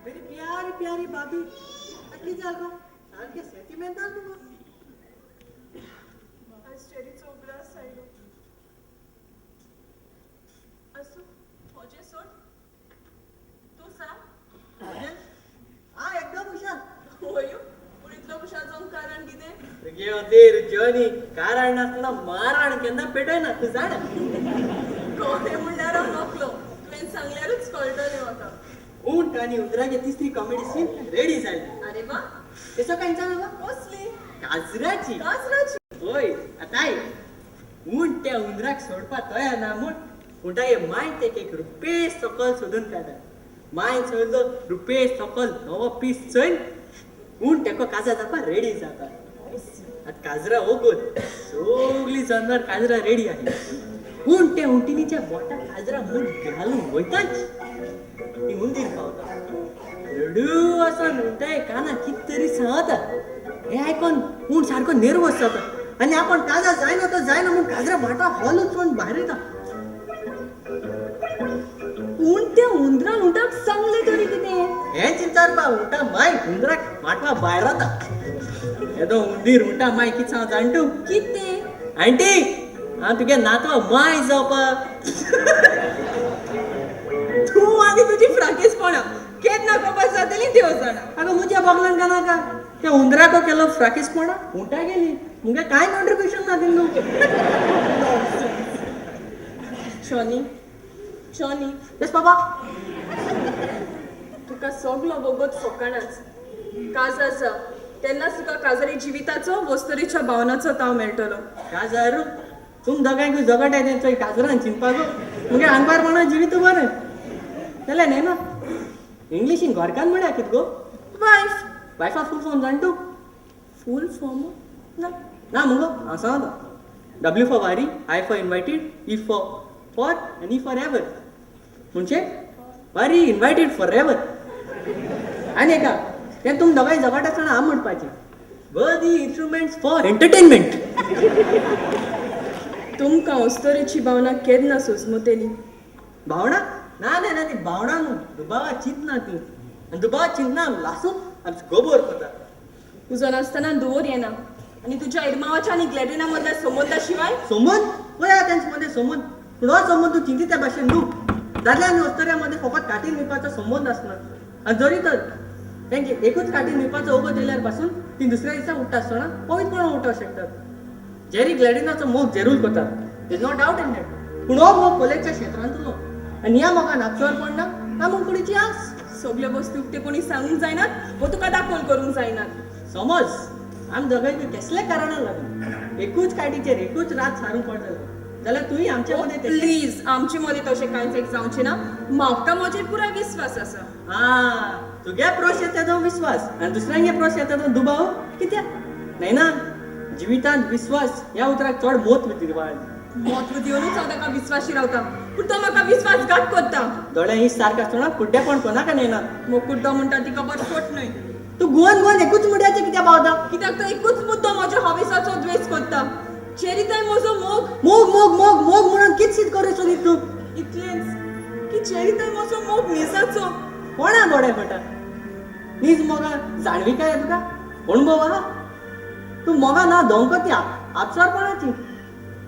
मेरी प्यारी प्यारी भाभी, कितें जालें गो? सारकें सेंटिमेंटल मुगो. आज चेरीचो उगडास आयलो. आसूं, म्हजें सोड, तूं सांग. हांव एकदम हुशार. हय, पूण इतलो हुशार जावंक कारण कितें? तुगे अदेर जॉनी कारण नासतना माराण केन्ना पेटयना, तूं जाणा. कोणें म्हणल्यार हांव नकलो, तुवें सांगल्यारूच कळटलें म्हाका. उंट आनी उंदराची तिसरी कॉमेडी सीन रेडी जाली. अरे वा, तेसो कांय सांग गो? कसली? काजराची. काजराची? हय. आतां उंट त्या उंदराक सोडपा तयार ना म्हूण उंटागे मांय तेक एक रुपेश सकल सोदून काडटा. मांय सोदलो रुपेश सकल नवो पीस चोयन उंट तेको काजार जावपा रेडी जाता. आतां काजरा वगत सगळीं जनावर काजरा रेडी आसली. उंट त्या उंटिणीच्या बोटाक काजरा मूठ घालून वयताच ती उंदीर पावता. रडू वचोन उंटाय कानाक कितें तरी सांगता. हें आयकोन उंट सारको नेर्वस जाता आनी आपण काजार जायना तो जायना म्हूण काजरा भाटा हॉल वचून भायर येता. पूण त्या उंदरान उंटाक सांगलें तरी कितें? हें चिंतारपा उंटा माय उंदराक माटवा भायर वता. येदो उंदीर उंटा माय कितें सांग जाण तूं? कितें? आंटी, हांव तुगे नातवा माय जावपा. तूं आनी तुजी फ्राकेसपणां केन्ना कपास जातली देव जाणा. आगो म्हज्या बगलान घालनाका. त्या उंदराको केलो फ्राकेसपणां उंटा गेली. मुगे कांय कॉन्ट्रिब्युशन ना तितून. शॉनी, शॉनी. येस बाबा. तुका सगलो वगत फकाणाच. काजार जा तेन्नाच तुका काजारी जिविताचो वस्तुरीच्या भावनाचो ताव मेळटलो. काजार तुम दोगांयकूय झगडाय तें चोय काजरान चिंतपाक मुगे आनपारपणा जिवीत बरें जाल्यार न्हय ना. इंग्लिशीन घरकान्न म्हळ्यार कितें गो? वायफ. वायफा फूल फॉर्म जाण तूं? फूल फॉर्म ना. ना मुगो हांव सांगता. W for worry, I for invited, E for for आनी ई फॉर एवर. म्हणजे वारी इनवायटेड फॉर एवर. आनी एका तें तुम दोगांय झगडटा आसतना हांव म्हणपाचें वर्दी इन्स्ट्रुमेंट्स फॉर एंटरटेनमेंट. तुमकां अस्तोरेची भावना केन्ना सोजमतली? भावना? ना ना ना, ती भावना न्हू, दुबावा चिंतना ती. आनी दुबावा चिंतना लासून आमची गोबोर कोता. उजो नासतना धुंवोर येना आनी तुज्या इरमावाच्या आनी ग्लॅडिना मदल्या संबंदा शिवाय. संबंद? पळय आहा तेंचे मदें संबंद. पूण हो संबंद तूं चिंती त्या भाशेन न्हू. दादल्या आनी अस्तोऱ्या मदें फकत काटीन न्हिदपाचो संबंद आसना. आनी जरी तर तेंचे एकूच काटीन न्हिदपाचो वगत येयल्यार पासून ती दुसऱ्या दिसा उठ्ठा आसतना पवित्रपणान उठोवंक शकतात. जेरी ग्लॅडिनाचो मोग जेरूल कोता, there is no doubt in that. पूण हो मोग कलेच्या क्षेत्रांतलो आनी ह्या मोगान आपसरपण ना, ना म्हूण कुडीची आस. सगल्यो वस्तू उक्ते कोणी सांगूंक जायनात वो तुका दाखोवन करूंक जायनात. समज आम दोगांयकूय केसल्या कारणाक लागून एकूच काटीचेर एकूच रात सारूंक पडटलें जाल्यार तुवें आमचे मदें प्लीज, आमचे मदें तशें कांयच एक जावचें ना. म्हाका म्हजेर पुराय विस्वास आसा. आं, तुगे प्रश्न येता तो विस्वास आनी दुसऱ्यांगे प्रश्न येता तो दुबाव कित्याक? न्हय ना, जिवितांत विस्वास ह्या उतराक चड म्हत्व दिवपाक. म्हत्व दिवनूच हांव ताका विस्वाशी रावता, पूण तो म्हाका विस्वासघात करता. दोळे ही सारकें आसतना कुड्डेपण कोणाक न्हय ना. कुड्डो म्हणटा ती खबर फट न्हय. तूं गोवन गोवन एकूच मुड्याचेर कित्याक पावता? कित्याक तो एकूच मुद्दो म्हज्या हावेसाचो द्वेस करता. चेरीताय म्हजो मोग. मोग मोग मोग मोग म्हणून कित सीत करूं सोदीत तूं? इतलेंच की चेरीताय म्हजो मोग निजाचो. कोणा बोडे म्हणटा? नीज मोगा जाणविकाय तुका? अणभव आहा? तूं मोगा ना दोंग ती आपसारपणाची.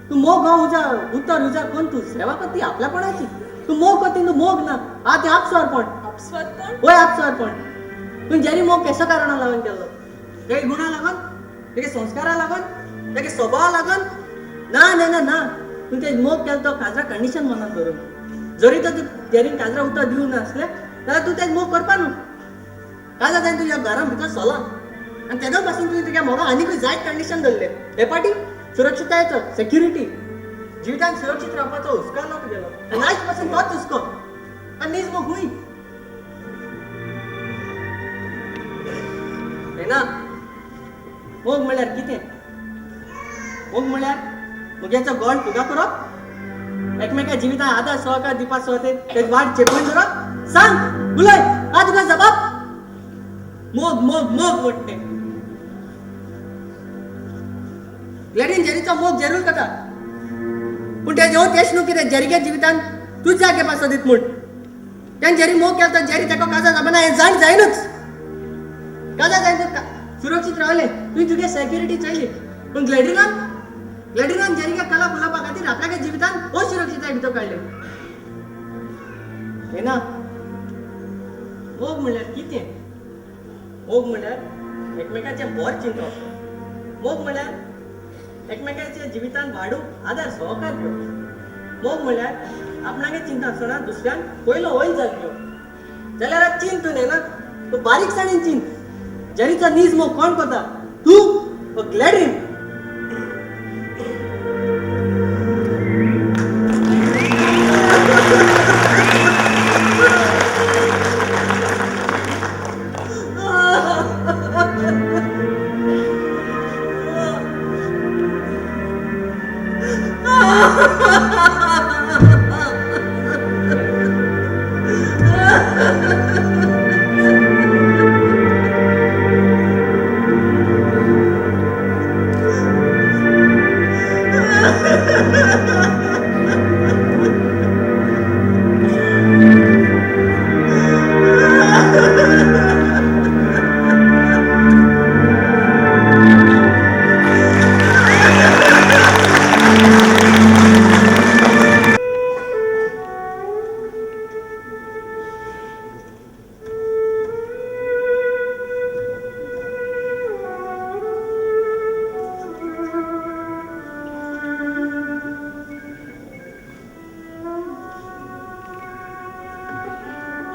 तूं मोग हा उजा उतर उजा कोण तूं सेवा करती आपल्यापणाची. तूं मोग करती तूं मोग ना हा तें आपसारपण. आपस्वादपण? वय आपसारपण. तूं जेरी मोग केसो कारणा लागून केलो? तेगे गुणा लागून, तेगे संस्कारा लागून, तेगे स्वभावा लागून? ना ना ना ना. तूं ते मोग केलो तो काजरा कंडिशन मनान धरून. जरी तर जेरीन काजरा उतर दिवंक नासलें जाल्यार तूं तेज मोग करपा न्हू. काजरा ताणें तुज्या घरान भितर सोला आनी तेदो पासून तुवें तुज्या मोगा आनीकूय जायत कंडिशन धरलें. हे पाटी सुरक्षतायेचो, सेक्युरिटी, जिवितान सुरक्षीत रावपाचो हुस्को ना तुगेलो. आनी आयज पासून तोच हुस्को आनी नीज मोग हूंय ना. मोग म्हळ्यार कितें? मोग म्हळ्यार मुग्याचो गोंड तुका करप, एकमेका जिवितान आदार सहकार दिवपा सुवातेर तेज वाट चेपून धरप. सांग, उलय, हा तुका जबाब. मोग मोग मोग म्हणटे ग्लॅडीन जेरीचो मोग जेरूल करता, पूण तें जेवण तेच न्हू कितें जेरीगे जिवितान तूंच जागे पासो दीत म्हूण. तेणें जेरी मोग केलो तर जेरी ताका काजार जावना हें जाण जायनूच. काजार जायन तूं सुरक्षीत रावलें, तुवें तुगे सेक्युरिटी चोयली. पूण ग्लॅडिनान ग्लॅडिनान जेरीगे कला फुलोवपा खातीर आपल्यागे जिवितान असुरक्षिताय भितर काडलें. ना मोग म्हणल्यार कितें? मोग म्हणल्यार एकमेकाचें बोर चिंतप. मोग म्हणल्यार एकमेकाच्या जिवितान वाडूंक आदार सहकार घेवप. मोग म्हणल्यार आपणागे चिंता आसतना दुसऱ्यान पयलो वयर जाल घेवप. जाल्यार आतां चिंत तूं न्हय ना, तूं बारीकसाणेन चिंत. जेरीचो नीज मोग कोण करता, तूं वो ग्लॅडीन?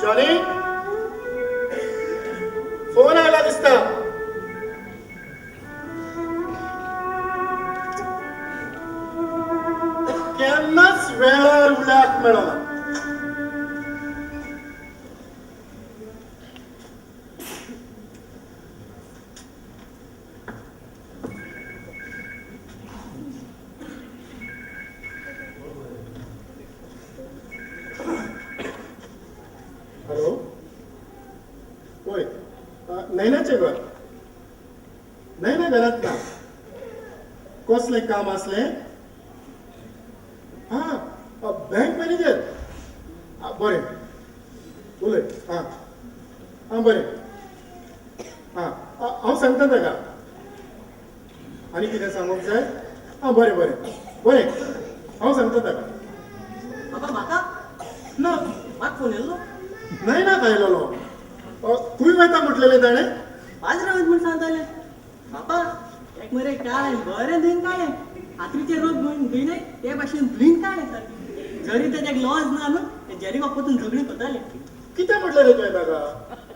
जॉनी, फोन आयला दिसता. केन्नाच वेळार उल्याक मेळना. हॅलो, होय, नैनाचें घर. नैना घरांत ना. कसलें काम आसलें? हां, बँक मॅनेजर. बरें, उलय. हां हां, बरें. हां, हांव सांगता ताका. आनी कितें सांगूंक जाय? हां, बरें बरें बरें, हांव सांगता ताका. बाबा म्हाका ना, म्हाका फोन येयल्लो. नैना आयलोलो. खंय वयता म्हटलेलें ताणें? बाजरा वयता म्हूण सांगतालें. बापा एक मरे काळें बरें धुयन काडलें, हातरीचे रोग धुयनाय ते भाशेन धुयन काडलें सारकें. जरी तेज्याक लॉज ना न्हू, ते जेरीक परतून झगडीं करतालें. कितें म्हटलेलें तुवें ताका?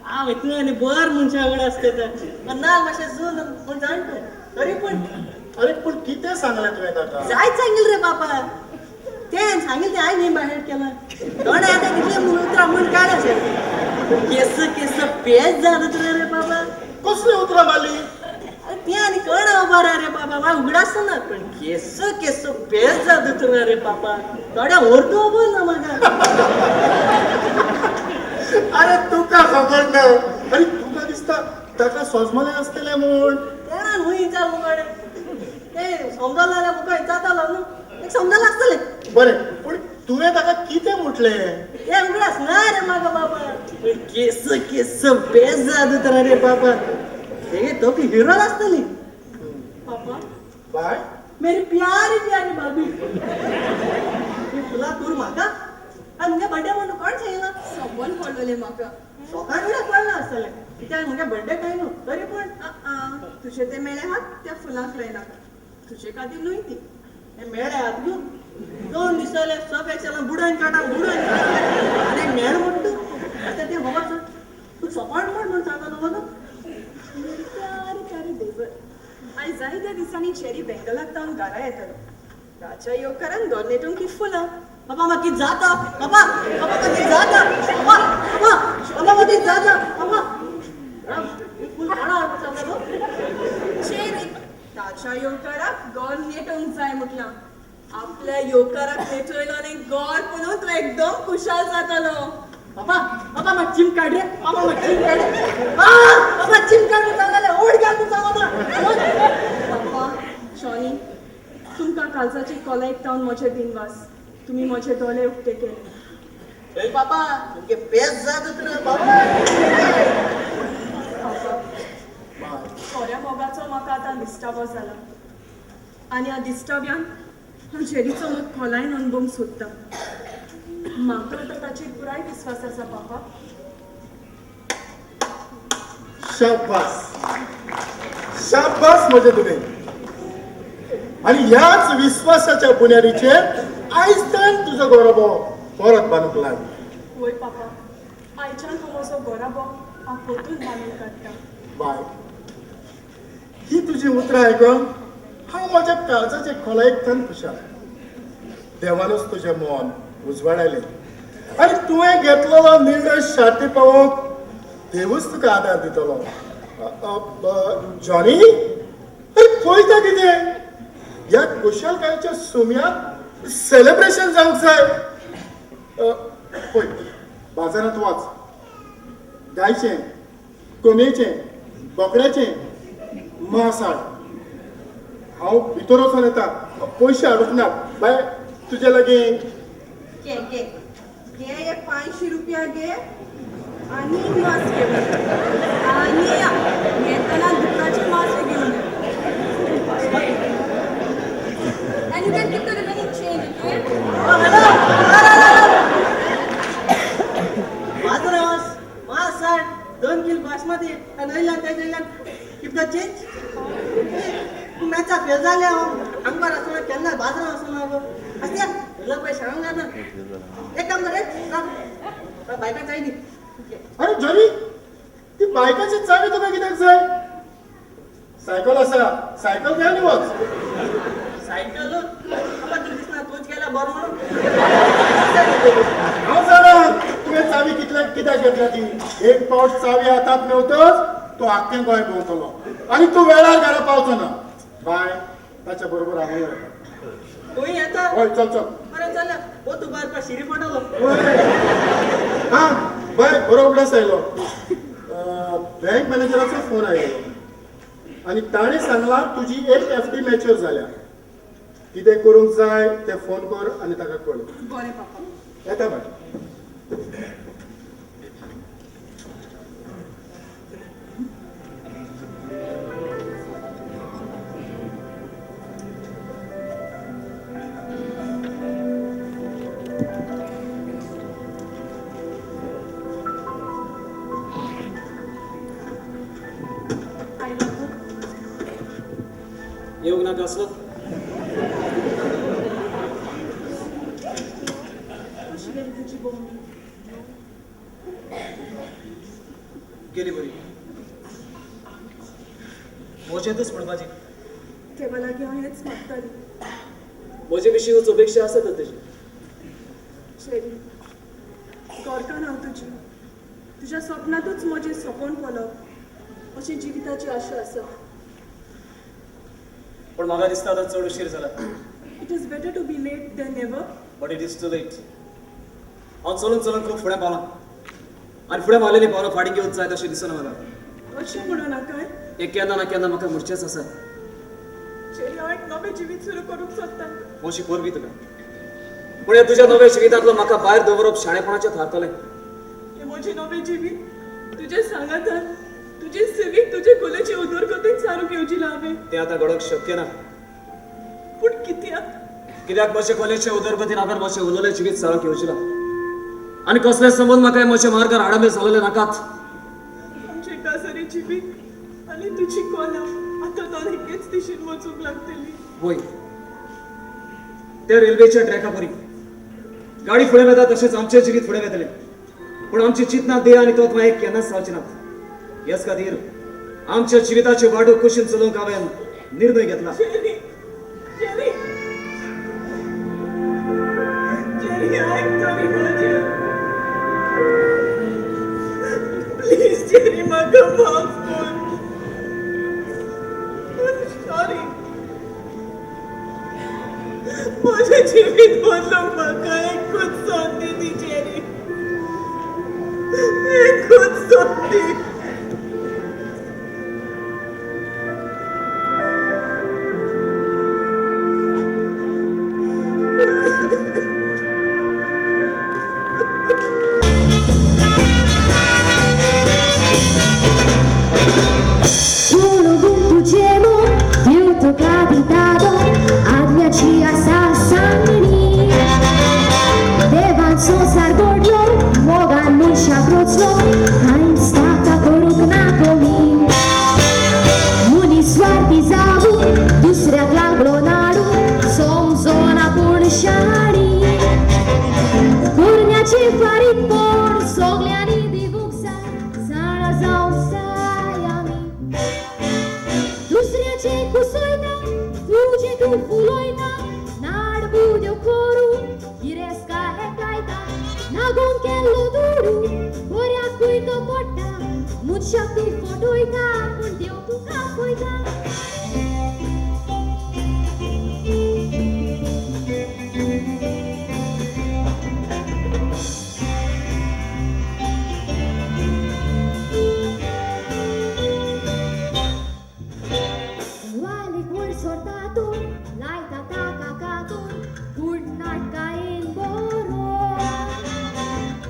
हांव तूं आनी बर मनशा वांगडा आसता तर ना मातशें जून पूण जाण तूं तरी पूण. अरे पूण कितें सांगलें तुवें ताका? जायत सांगिल्लें रे बापा, तें सांगिल्लें तें हांवें न्ही बाहेर केलां. थोडे आतां कितले उतरां म्हूण काडलें सारकें. केस केस पेज जाता तुवें रे बाबा. कसलीं उतरां मारलीं? तें आनी कोण खबर रे बाबा, म्हाका उगडासना. पूण केस केस पेज जाता तुवें रे बाबा, थोड्या अर्दो खबर ना म्हाका. अरे तुका खबर ना? अरे तुका दिसता ताका सोजमलें आसतलें म्हूण. कोणान खंय विचार मुखाडे ते समजलें जाल्यार मुखार विचारतालो न्हू, एक समजलें आसतलें. बरें, पूण तुवें ताका कितें म्हटलें? तें उगडास ना रे म्हाका बाबा. पूण केस केस बेज जाता तर रे बाबा, तेगे तकली हिरोल आसतली. पापा। बाय मेरी प्यारी प्यारी भाभी, ही फुलां तूर म्हाका आनी मुगे बर्थडे म्हणून कोण सांगिना? सपन पडलेलें म्हाका। सकाळ फुडें पडलां आसतलें, कित्याक मुगे बर्थडे काय न्हू तरी पण तुजे ते मेळे हात त्या फुलांक लायनाका, तुजे खातीर न्हय ती। हे मेळे हात न्हू, 2 दीस जाले सर्फ एक्सेलान बुडोवन काडा बुडोवन काडा आनी मेळ म्हणटा तूं। आतां तें खबर आसा तूं सपाण म्हण म्हूण सांगता न्हू म्हाका। मेरी प्यारी प्यारी देवर, आयज जायत्या दिसांनी चेरी बेंगलाक तावन घरा येतलो, ताच्या येवकारान घर नेटूंक ही फुलां। बाबा म्हाका कितें जाता, बाबा बाबा म्हाका कितें जाता, बाबा बाबा बाबा म्हाका कितें जाता, बाबा फूल कोणा हाडून सांगता तूं? चेरी ताच्या येवकाराक घर नेटूंक जाय म्हटलां, आपल्या येवकाराक नेटयलो आनी घर पळोवन तूं एकदम खुशाल जातलो। बाबा बाबा म्हाका चिम काड रे, बाबा म्हाका चिम काड, बाबा चिम काड म्हूण सांगलें, ओड घाल म्हूण सांगना। बाप्पा शॉनी, तुमकां कालजाचे कोलायक तावन म्हजे दिनवास, तुमी म्हजे दोळे उक्ते केले। ए बाबा तुमगे पेज जाता तुका बाबा। बाबा खऱ्या मोगाचो म्हाका आतां दिश्टावो जाला आनी ह्या दिश्टाव्यान हांव जेरीचो मोग खोलायन अणभवूंक सोदतां। म्हाका आतां ताचेर पुराय विस्वास आसा पापा। शाबास शाबास म्हजे तुवें, आनी ह्याच विस्वासाच्या बुन्यादीचेर आयज ताण तुजो गोरोबो परत बांदूंक लाग। वय पापा, आयच्यान हांव म्हजो गोराबो हांव परतून बांदून काडटा। बाय, ही तुजी उतरां आयकून हांव म्हज्या काळजाचे खोलायेक थावन खुशाल। देवानूच तुजें मन उजवाडायलें आनी तुवें घेतलेलो निर्णय शाती पावोवंक देवूच तुका आदार दितलो। जॉनी, अरे पळयता कितें, ह्या खुशालकायेच्या सुम्याक सेलिब्रेशन जावंक जाय। पळय बाजारांत वच, गायचें, कोंबयेचें, बोकड्याचें मांस हाड। हांव भितर वचोन येता, पयशे हाडूंक ना बाय तुजे लागीं। घे घे घे हे 500 रुपया घे आनी मांस घे, आनी येतना दुकानाचें मांस घेवन ये। And you can keep the remaining change, okay? बाजारांत मांस हाड, 2 किल बासमती आनी वयल्यान तेजे वयल्यान कीप the change. तूं मॅचा फेल जालें हांव आमकां आसतना केन्ना बाजारांत वचना गो आसत्या इल्लो पयशे सांगूंक जाता। एक काम कर रे, बायकां चावी दी। अरे जॉनी, ती बायकाची चावी तुका कित्याक जाय? सायकल आसा, सायकल घे आनी वच। सायकल बाबा तुका दिसना तूंच गेल्या बरो म्हणून? हांव जाणा तुवें चावी कितल्याक कित्याक घेतल्या ती। एक पावट चावी हातांत मेवतच तूं आख्खें गोंय भोंवतलो आनी तूं वेळार घरा पावचो ना। बाय, ताच्या बरोबर हांवूय येता। तूंय येता? हय, चल चल। बरें चल, हो तूं भायर शिरी पडटलो। हां बाय, बरो उगडास आयलो, बँक मॅनेजराचो फोन आयलो आनी ताणें सांगलां तुजी एक एफडी मॅच्योर जाल्या, कितें करूंक जाय तें फोन कर आनी ताका कळ। बरें पापा, येता बाय। येवंक नाका आसलो? कशी गेली तुजी भोंवडी? गेली बरी, मजेंतच म्हणपाची। देवा लागीं हांव हेंच मागताली। म्हजे विशीं उच अपेक्षा आसा तर तुजी। चेरी, गोरकान हांव तुजी, तुज्या सपनांतूच म्हजें सपन पळोवप अशी जिविताची आशा आसा। पण म्हाका दिसता आतां चड उशीर जाला। It is better to be late than never. But it is too late. हांव चलून चलून खूब फुडें पावलां आनी फुडें मारलेलीं पावलां फाटीं घेवंक जाय तशें दिसना म्हाका। अशें म्हणूं नाका। एक केन्ना ना केन्ना म्हाका मरचेंच आसा। चेरी, हांव एक नवें जिवीत सुरू करूंक सोदतां। अशी परबी तुका, पूण ह्या तुज्या नव्या जिवितांतलो म्हाका भायर दवरप शाणेपणाचें थारतलें। हें म्हजें नवें जिवीत तुज्या सांगातान, तुजे सिवीक तुजे कोलेचे उदरगतीन सारूंक येवजिलां हांवें. तें आतां घडोवंक शक्य ना. पूण कित्याक? कित्याक म्हजे कॉलेजचे उदरगतीन हांवें म्हजें उरलेलें जिवीत सारूंक येवजिलां आनी कसले संबंद म्हाका म्हज्या मार्गार आडमे जालेले नाकात. आमचें काजारी जिवीत आनी तुजी कोला आतां दोन एकेच दिशेन वचूंक लागतली. वय, ते रेल्वेच्या ट्रॅका परी गाडी फुडें वता तशेंच आमचें जिवीत फुडें वतलें, पूण आमची चिंतना, देह आनी तत्वां एक केन्नाच जावची नात. ह्याच खातीर आमच्या जिविताच्यो वाटो कुशीन चलोवंक हांवें निर्णय घेतला. जेरी, जेरी, जेरी, आयक तरी म्हजें. प्लीज जेरी, म्हाका माफ कर. सॉरी. म्हजें जिवीत बदलूंक म्हाका एकूच संदी दी जेरी, एकूच संदी. आदल्याची आसा सांगणी, देवान संवसार घडलो, मोगान मनशाक रचलो, कांयच ताका करूंक ना कमी. मनीस स्वार्थी जावूं दुसऱ्याक लागलो नाडू, समजोना पूण शाणी, करण्याचे फारीकपण सगल्यांनी दिवूंक जाय, जाणा जावंक जाय आमी. दुसऱ्याचे कुसयता तुजें तूं फुलयता, नाड बुद्यो करून गिरेस्का हेकायता, नागोवन केल्लो दुडू बऱ्याकूय तो पडटा, मनशाक तूं फटयता पूण देव तुका पळयता.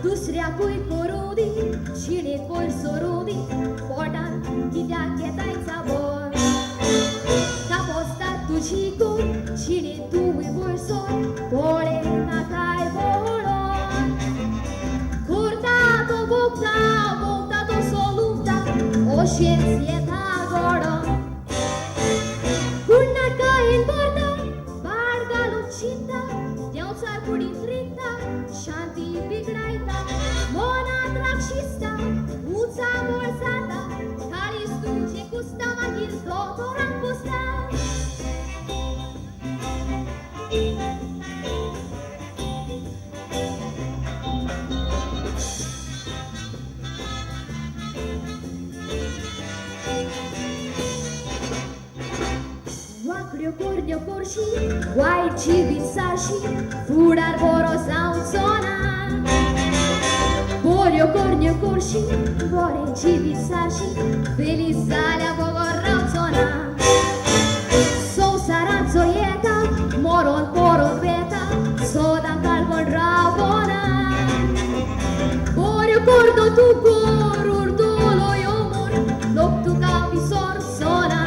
दुसऱ्याकूय करूं दी, जिणेंत वयर सरूं दी, पोटान कित्याक घेताय चाबो, तापोसता तुजी कोर, जिणेंत तूंय वयर सर, पळय नाकाय वळोन. करता तो भोगता, भोगता तो सोलुता, अशेंच येता घडोन. पूण नाटकायेन भरता, बाड घालून चिंता, देंवचार कुडींत रिगता, शांती बिगडायता, मनांत राक्षिसता, उंचाबळ जाता, काळीज तुजें कुसता, मागीर दोतोराक पोसता. वाकड्यो कोरण्यो करशी, वायट जिवीत सारशी, फुडार बरो जावचो ना. बऱ्यो करण्यो करशी, बरें जिवीत सारशी, फेलीस जाल्या बगर रावचो ना. संवसारांत जो येता मरोन परत वेता, सदां काळपण रावना. बऱ्यो करतो तूं कर, उरतलो अमर, लोक तुका विसरचो ना.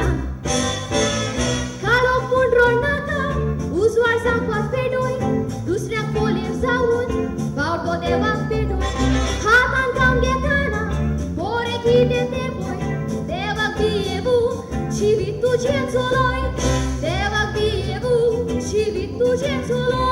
काळोख पूण रडनाका, उजवाड सांगपाक पेटय, दुसऱ्याक पोलेर जावन बावटो देवाक पेटय. हातान काम घेताना बरें कितें तें पळय, देवाक भियेवू जिवीत तुजें चलय, देवाक भियेवू जिवीत तुजें चलय.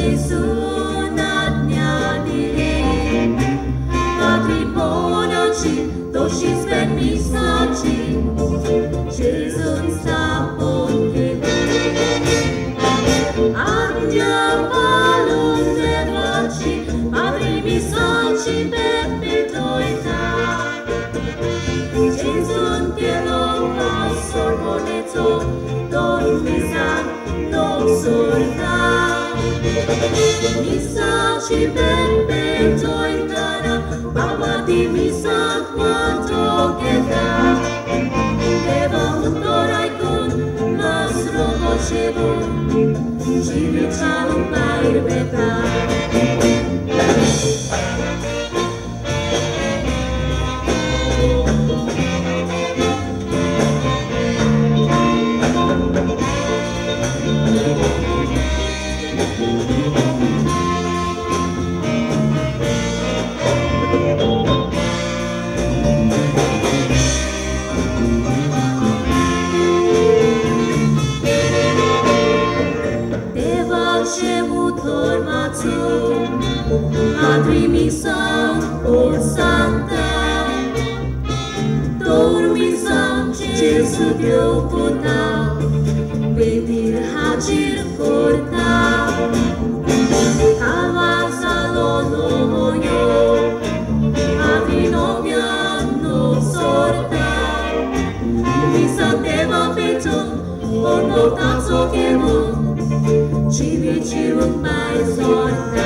Gesù sorta. Misa ci pepe toitana, bamati misa quanto che da. Deva untorai con mas robo cevo, ci ricciamo pair beta. Madri misa or santa, Tor misa Gesù Dio puta, Pedir hajir porta, Kalvasa lo noyo, Madri novia no sorta, Misa deva pecho, or no tazo kemo, Chivi chirun mai sorta.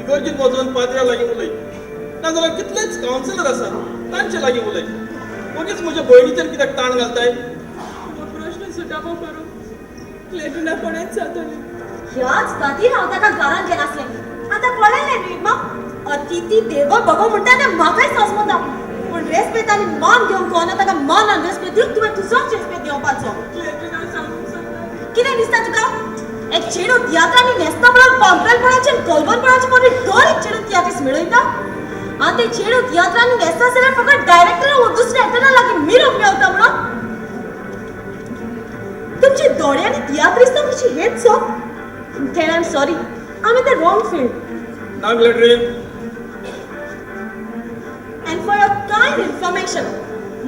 इगर्जेंत वचून पाद्र्या लागीं उलय, नाजाल्यार कितलेच councillor आसात तांचे लागीं उलय. वगीच म्हज्या भयणीचेर कित्याक ताण घालताय? हो प्रश्न सुटावो करूंक क्लेटरीना कोणेच जातलें. ह्याच खातीर हांव ताका घरांत घेनासलें. आतां कळ्ळें न्ही मा, अतिथी देवो भव म्हणटा तें म्हाकाय समजता, पूण रेस्पेद आनी मान घेवंक कळना ताका. मान आनी रेस्पेद दिवन तुवें तुजोच रेस्पेद घेवपाचो. क्लेटरीना सांगूंक सोदता कितें दिसता तुका? एक चेडूं तियात्रांनी न्हेसता म्हणून पांपरेलपणाचे आनी कलवरपणाचे मदीं दर एक चेडूं तियात्रीस मेळयता. आनी तें चेडूं तियात्रांनी न्हेसता जाल्यार फकत डायरेक्टरा वो दुसऱ्या एक्टरा लागीं मिरोवंक मेवता म्हणून तुमच्या दोळ्यांनी तियात्रिस्तां कशी हेच so. Then I am sorry, I am in the wrong field. ना ग्लॅड्रीन. And for your kind information,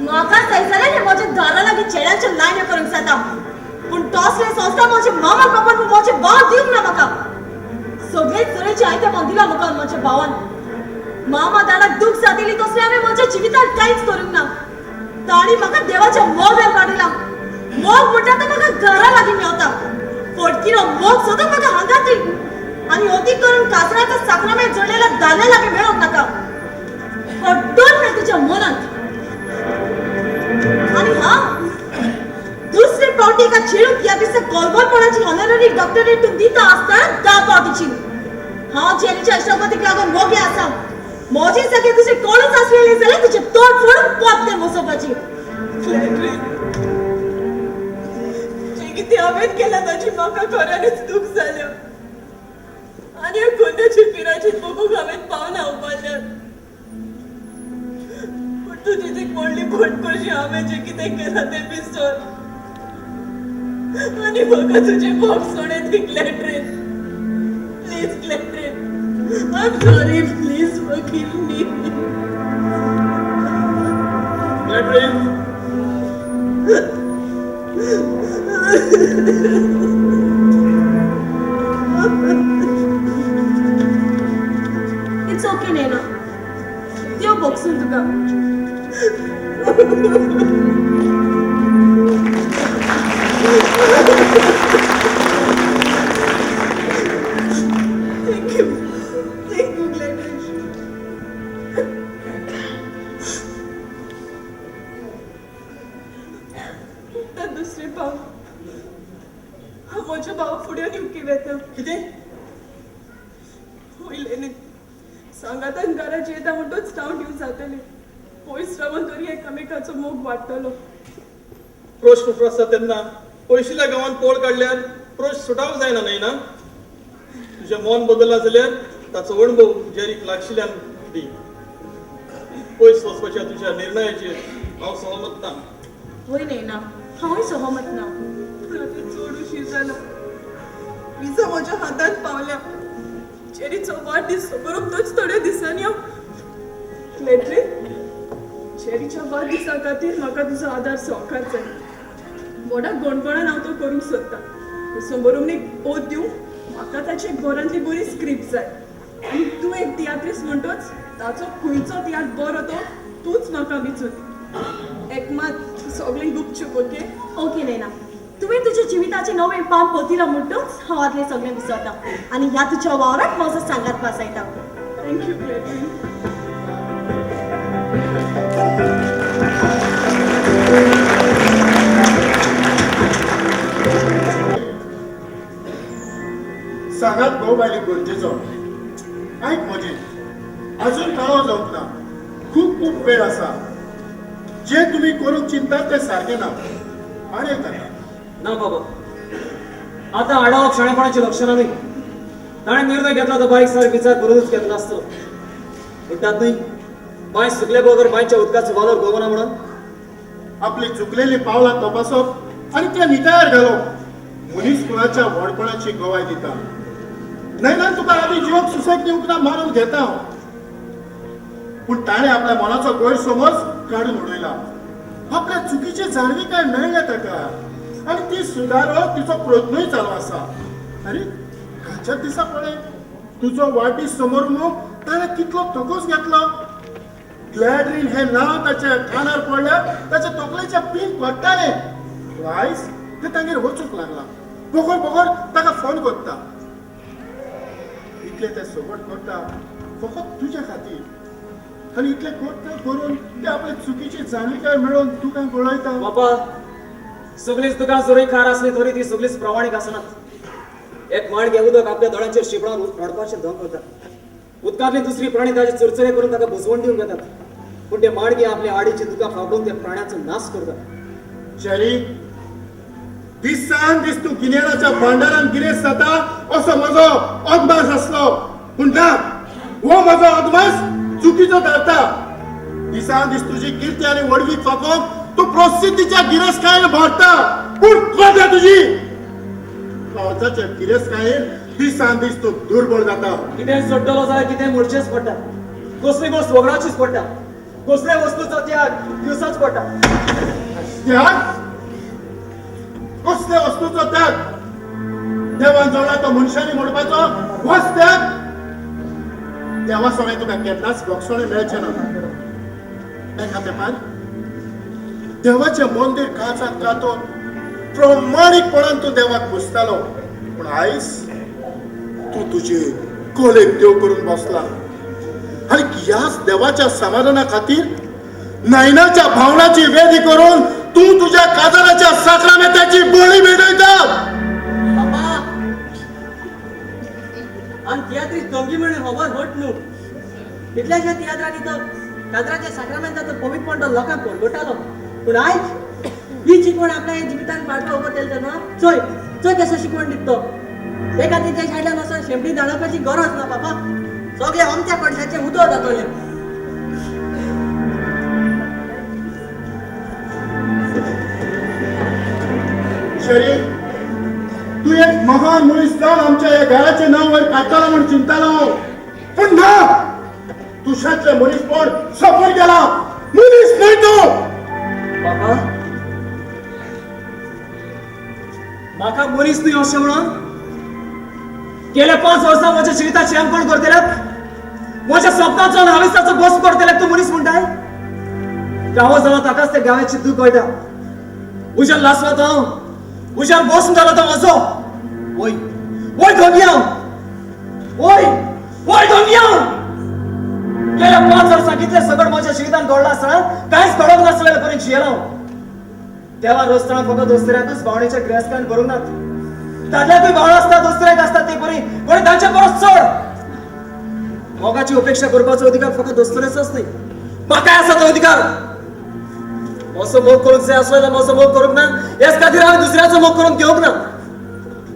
म्हाका जाय जाल्यार हें म्हज्या दारा लागीं चेड्यांच्यो लायन्यो करूंक जाता, पूण तसलें संस्था म्हज्या मामान बापान म्हजें भाव दिवंक ना म्हाका. सगळेच तरेचें आयतें दिलां म्हाका म्हज्या भावान. मामा दादाक दूख जातिली तसलें हांवें म्हज्या जिवितांत कांयच करूंक ना. तांणी म्हाका देवाच्या मोगान वाडयला. मोग म्हणटा तो म्हाका घरा लागीं मेवता. फटकिरो मोग सोदून म्हाका हांगा थंय आनी अती करून काजराच्या साकरामेळ जोडलेल्या दादल्या लागीं मेळोंक नाका. पड्डोन मेळ तुज्या मनांत. आनी हा, दुसरे पावटी एका चेडूक ह्या दिसा कोलबरपणाची ऑनररी डॉक्टरेट तूं दिता आसतना 10 पावटीची. हांव जेरीच्या इश्टागतीक लागून मोगी आसा. म्हजे जाग्यार तुजें कोणूच आसलेलें जाल्यार तुजें तोंड फोडून पोत तें बसोवपाची. क्लेटरीन, जें कितें हांवें केलां ताची म्हाका खऱ्यांनीच दूख जाल्या आनी ह्या गोंद्याची पिराची बघूंक हांवें पावना उबारल्यात. पूण तुजी ती व्हडली भट कशी हांवें जें कितें केलां तें विसर आनी म्हाका तुजें मोग सोडय ती Clatrin. Please Clatrin, I am sorry, please forgive me. Clatrin. It's okay Naina, देव बक्षून तुका. Thank you. Thank you, Gladys. आतां दुसरे पावट हांव म्हज्या भावा फुड्यान येवकी वेता. कितें? वयलें न्ही, सांगातान घराची येता म्हणटूच नांव दिवंक जातलें. पयस रावन तरी एकामेकाचो मोग वाडटलो. प्रश्न उप्रासता तेन्ना पयशिल्ल्या गांवांत पोळ काडल्यार प्रश्न सुटावो जायना न्हय ना? तुजें मन बदल्लां जाल्यार ताचो अणभव जेरीक लागशिल्ल्यान दी. पयस वचपाच्या तुज्या निर्णयाचेर हांव सहमत ना. वय नैना, हांवूय सहमत ना. पूण आतां चड उशीर जाला. विजा म्हज्या हातांत पावल्या. जेरीचो वाडदीस समारंभ थोड्या दिसांनी हांव. क्लेटरीन, जेरीच्या वाडदिसा खातीर म्हाका तुजो आदार सहकार जाय. व्हडा गोणपणान हांव तो करूंक सोदतां. समारंभीक ओत दिवंक म्हाका ताची घरांतली बरी स्क्रिप्ट जाय. आनी तूं एक तियात्रीस म्हणटच ताचो खंयचो तियात्र बरो तो तूंच म्हाका विचून. एक मात सगळें गुपचूप. ओके? ओके नैना, तुवें तुज्या जिविताचें नवें पान पोतिलां म्हणटूच हांव आदलें सगळें विसरता आनी ह्या तुज्या वावराक म्हजो सांगात पासयता. Thank you Clatrin. सांगात घोव बायले गरजेचो. आयक म्हजें, अजून कळाव जावंक ना, खूब खूब वेळ आसा. जे तुमी करूंक चिंतात तें सारकें ना. आडय ताका. ना बाबा, आतां आडावप शाणेपणाची लक्षणां न्ही. ताणें निर्णय घेतला तो बारीक सारीक विचार करूनच घेतला आसतो. म्हणटात न्ही, बांय सुकले बगर बांयच्या उदकाचो वालोर गोवना म्हणून. आपली चुकलेली पावलां तपासप आनी त्या नितळार घालप मनीसकुळाच्या व्हडपणाची गवाय दिता. नैनान तुका आदी जिवाक सुसेग दिवंक ना मानून घेता हांव, पूण ताणें आपल्या मनाचो गैरसमज काडून उडयला. आपल्या चुकीची जाणविकाय मेळ्ळ्या ताका आनी ती सुदारप तिचो प्रयत्नूय चालू आसा. आरे कालच्याच दिसा पळय तुजो वाडदीस समारंभ ताणें कितलो तकोस घेतलो. ग्लॅड्रीन हें नांव ताच्या कानार पडल्यार ताच्या तकलेचें पीन पडटालें. आयज तें तांगेर वचूंक लागलां. बगर बगर ताका फोन करता. इतलें तें सगट करता फकत तुज्या खातीर आनी इतलें करता करून ते आपले चुकीची जाणविकाय मेळोवन तुका गळयता. बापा, सगळीच दुकां जरी खार आसली तरी ती सगळीच प्रमाणीक आसनात. एक माणगे उदक आपल्या दोळ्यांचेर शिंपडावन रडपाचें धंग करता. उदकांतली दुसरी प्राणी ताचे चरचरे करून ताका बुजवण दिवंक येतात, पूण ते माणगे आपल्या आडीची दुकां फाफडून त्या प्राण्याचो नाश करता. जेरी, दिसान दीस तूं गिन्यानाच्या भांडारान गिरेस्त जाता असो म्हजो अदमास आसलो, पूण ना, हो म्हजो अदमास चुकीचो थारता. दिसान दीस तुजी किर्ती आनी व्हडवीक फाकोवंक तूं प्रसिद्धीच्या गिरेस्तकायेन भरता, पूण कोता तुजी काळजाच्या गिरेस्तकायेन दिसान दीस तूं दुर्बळ जाता. कितें सोडटलो जाल्यार कितें मोडचेंच पडटा, कसली गोश्ट वगडाचीच पडटा, कसले वस्तूचो त्याग दिवसाच पडटा. त्याग? कसले वस्तूचो त्याग? देवान जोडला तो मनशांनी मोडपाचो होच त्याग. देवा सगळें तुका केन्नाच भोगसणें मेळचें ना. एका तेंपार देवाचें मंदीर काळजांत कातून प्रमाणीकपणान तूं देवाक पुजतालो, पूण आयज तूं तुजे कलेक देव करून बसला आनी ह्याच देवाच्या समाधाना खातीर नयनाच्या भावनाची वेदी करून तूं तुज्या काजाराच्या साक्रामेंताची बळी भेटयता. बाबा, आनी तियात्रीक दोंगी म्हणून खबर घट न्हू. कितल्याश्या तियात्रांनी तो काजराच्या साक्रामेंताचो पवित्रपण तो लोकांक परगटालो, पूण आयज ही शिकवण आपल्या जिवितान पाळपा उबो केलो तेन्ना चोय चोय कसो शिकवण दिता तो. ते खातीर त्या सायडल्यान वचून शेंपडी धाडपाची गरज ना बाबा, सगळे आमच्या कडशाचें उदक जातलें. शरी, तूं एक महान मनीस जावन आमच्या ह्या घराचें नांव वयर काडटलो म्हूण चिंतालो, पूण ना, तुशांतलें मनीसपण सोंपून गेलां. मनीस न्हय तूं. बाबा, म्हाका मनीस न्हय अशें म्हणून गेल्या 5 वर्सां म्हज्या जिविताची आमकोण करतल्यात, म्हज्या स्वप्नाचो आनी हावेसाचो बस करतल्याक तूं मनीस म्हणटाय? गांव जाला ताकाच त्या गांवाची दूख कळटा. उज्यान लासला तो हांव, उज्यान बसून जाला तो म्हजो. वय वय धोंगी हांव, वय वय धोंगी हांव. गेल्या 5 वर्सां कितलें सगळं म्हज्या जिवितान घडलां आसतना कांयच घडोवंक नासलें पर्यंत जियेलो हांव. देवा रोजतना फकत दोस्त्र्याकूच भावणेच्या गिरेस्तकायेन भरूंक नात, दादल्याकूय भावणां आसता, दोस्त्र्याक आसता ते बरी, कोणी तांचे परस चड. मोगाची उपेक्षा करपाचो अधिकार फकत दोस्तरेचोच न्हय, म्हाकाय आसा तो अधिकार. म्हजो मोग करूंक जाय आसलो जाल्यार म्हजो मोग करूंक ना, हेच खातीर हांवें दुसऱ्याचो मोग करून घेवंक ना.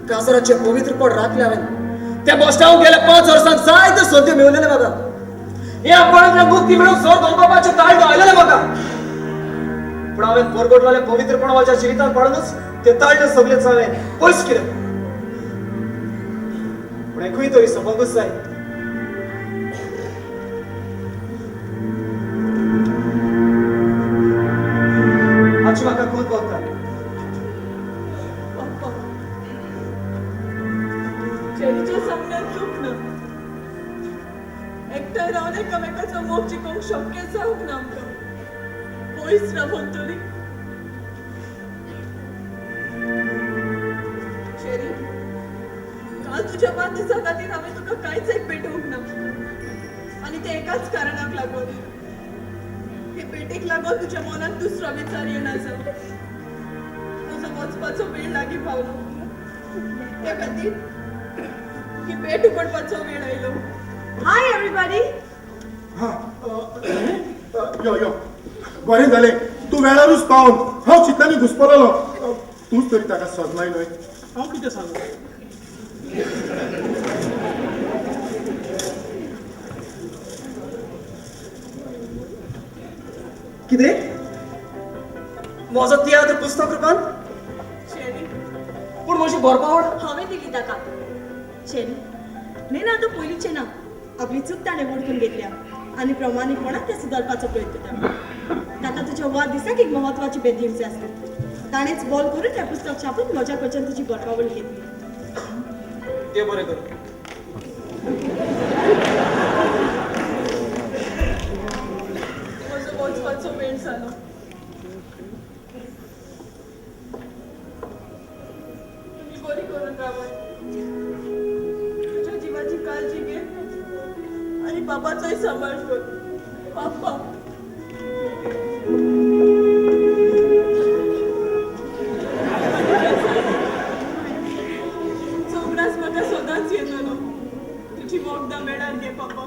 काजराचें पवित्रपण राखलें हांवें. त्या बोस्टांव गेल्या 5 वर्सांक जायत्यो संदी मेळलेले म्हाका. ह्या अपराधांतल्यान मुक्ती मेळूंक सर धोंगोपाचें ताळडो आयलेलें म्हाका, पूण हांवें परगटलेलें पवित्रपण म्हज्या जिवितांत पाळूनच ते ताळडे सगळेच हांवें पयस केलें. पूण एकूय तरी सोंपोंकूच जाय. हाची म्हाका खूब भोगता. जेरीच्या सांगण्यान चूक ना. एकठांय रावन एकामेकाचो मोग जिखोवंक शक्य जावंक ना आमकां. पयस रावून तरी. जेरी, काल तुज्या वाडदिसा खातीर हांवें तुका कांयच एक भेटोवंक ना, आनी ते एकाच कारणाक लागून. हे भेटेक लागून तुज्या मनांत दुसरो विचार येना जावं. म्हजो वचपाचो वेळ लागीं पावलो, त्या खातीर ही भेट उगडपाचो वेळ आयलो. Hi everybody. हा, यो यो, बरें जालें तूं वेळारूच पावन. हांव चिंतनांनी घुसपलो. तूंच तरी ताका सजनाय न्हय. हांव कितें सांगू? कितें म्हजो तियात्र पुस्तक रुपान? जेरी, पूण म्हजी बरपावळ हांवें दिली ताका. जेरी, नेना आतां पयलींचें ना. आपली चूक ताणें वळखून घेतल्या आनी प्रमाणीकपणान तें सुदारपाचो प्रयत्न करता. ताका तुज्या वाडदिसाक एक म्हत्वाची भेट दिवची आसली. ताणेंच बॉल करून तें पुस्तक छापून म्हज्या कडच्यान तुजी बरपावळ घेतली. देव बरें करूं. म्हजो वचपाचो वेळ जालो. तुमी बरी करून रावात. तुज्या जिवाची काळजी घे. बापाचोय सांबाळ कर पापा. चौगडास म्हाका सदांच येतलो. तुजी वखदां मेळार घे पापा.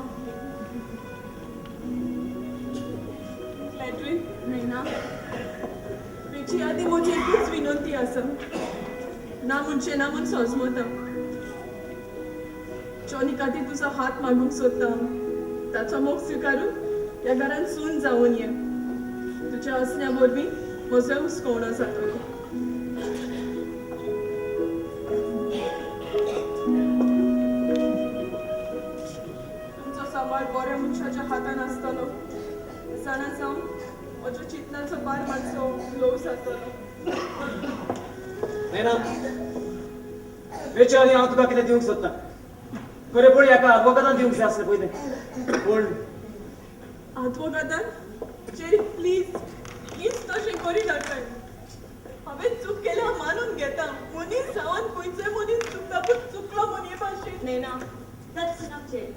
क्लॅड्रीन नैना, वेची आदी म्हजी एकूच विनंती आसा. ना म्हणचें ना म्हूण सोजमता. जॉनी खातीर तुजो हात मागूंक सोदता. ताचो मोग स्विकारून ह्या घरान सून जावन ये. तुज्या असण्या वरवीं म्हजोय हुस्कोवणो जातलो. तुमचो सांबाळ बऱ्या मनशाच्या हातान आसतलो. जाणा जावन म्हज्या चिंतनाचो भार मातसो ल्हव जातलो. नैना, वेच्या आनी हांव तुका कितें दिवंक सोदता. खरें पळय एका आदवोगादान दिवंक जाय आसलें पयलें, पूण आदवोगादान? जेरी प्लीज प्लीज तशें करी नाकाय. हांवें चूक केल्या मानून घेता. मनीस जावन खंयचोय मनीस चुकता, पूण चुकलो म्हूण हे भाशेन. नैना, that's enough, Jerry.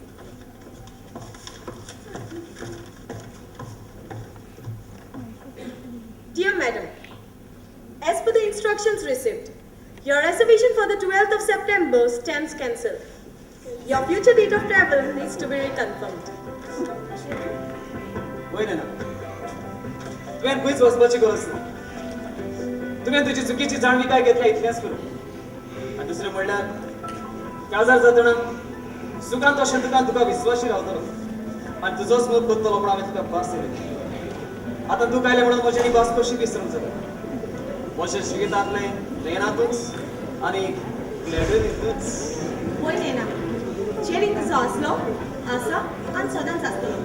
Dear Madam, as per the instructions received, your reservation for the 12th of September stands cancelled. Your future date of travel needs to be reconfirmed. वय नैना, तुवें खंयच वचपाची गरज ना. तुवें तुजी चुकीची जाणविकाय घेतल्या इतलेंच पुरो. आनी दुसरें म्हणल्यार काजार जातना सुखान तशें तुका तुका विस्वाशी रावतलो आनी तुजोच मोग करतलो म्हूण हांवें तुका भास दिली. आतां तूं आयलें म्हणून म्हजें ही भास कशी विसरूंक जाता? म्हज्या जिवितांतलें नैना तूंच आनी क्लॅड्रीन तूंच. वय नैना, जेरी तुजो आसलो, आसा आनी सदांच आसतलो.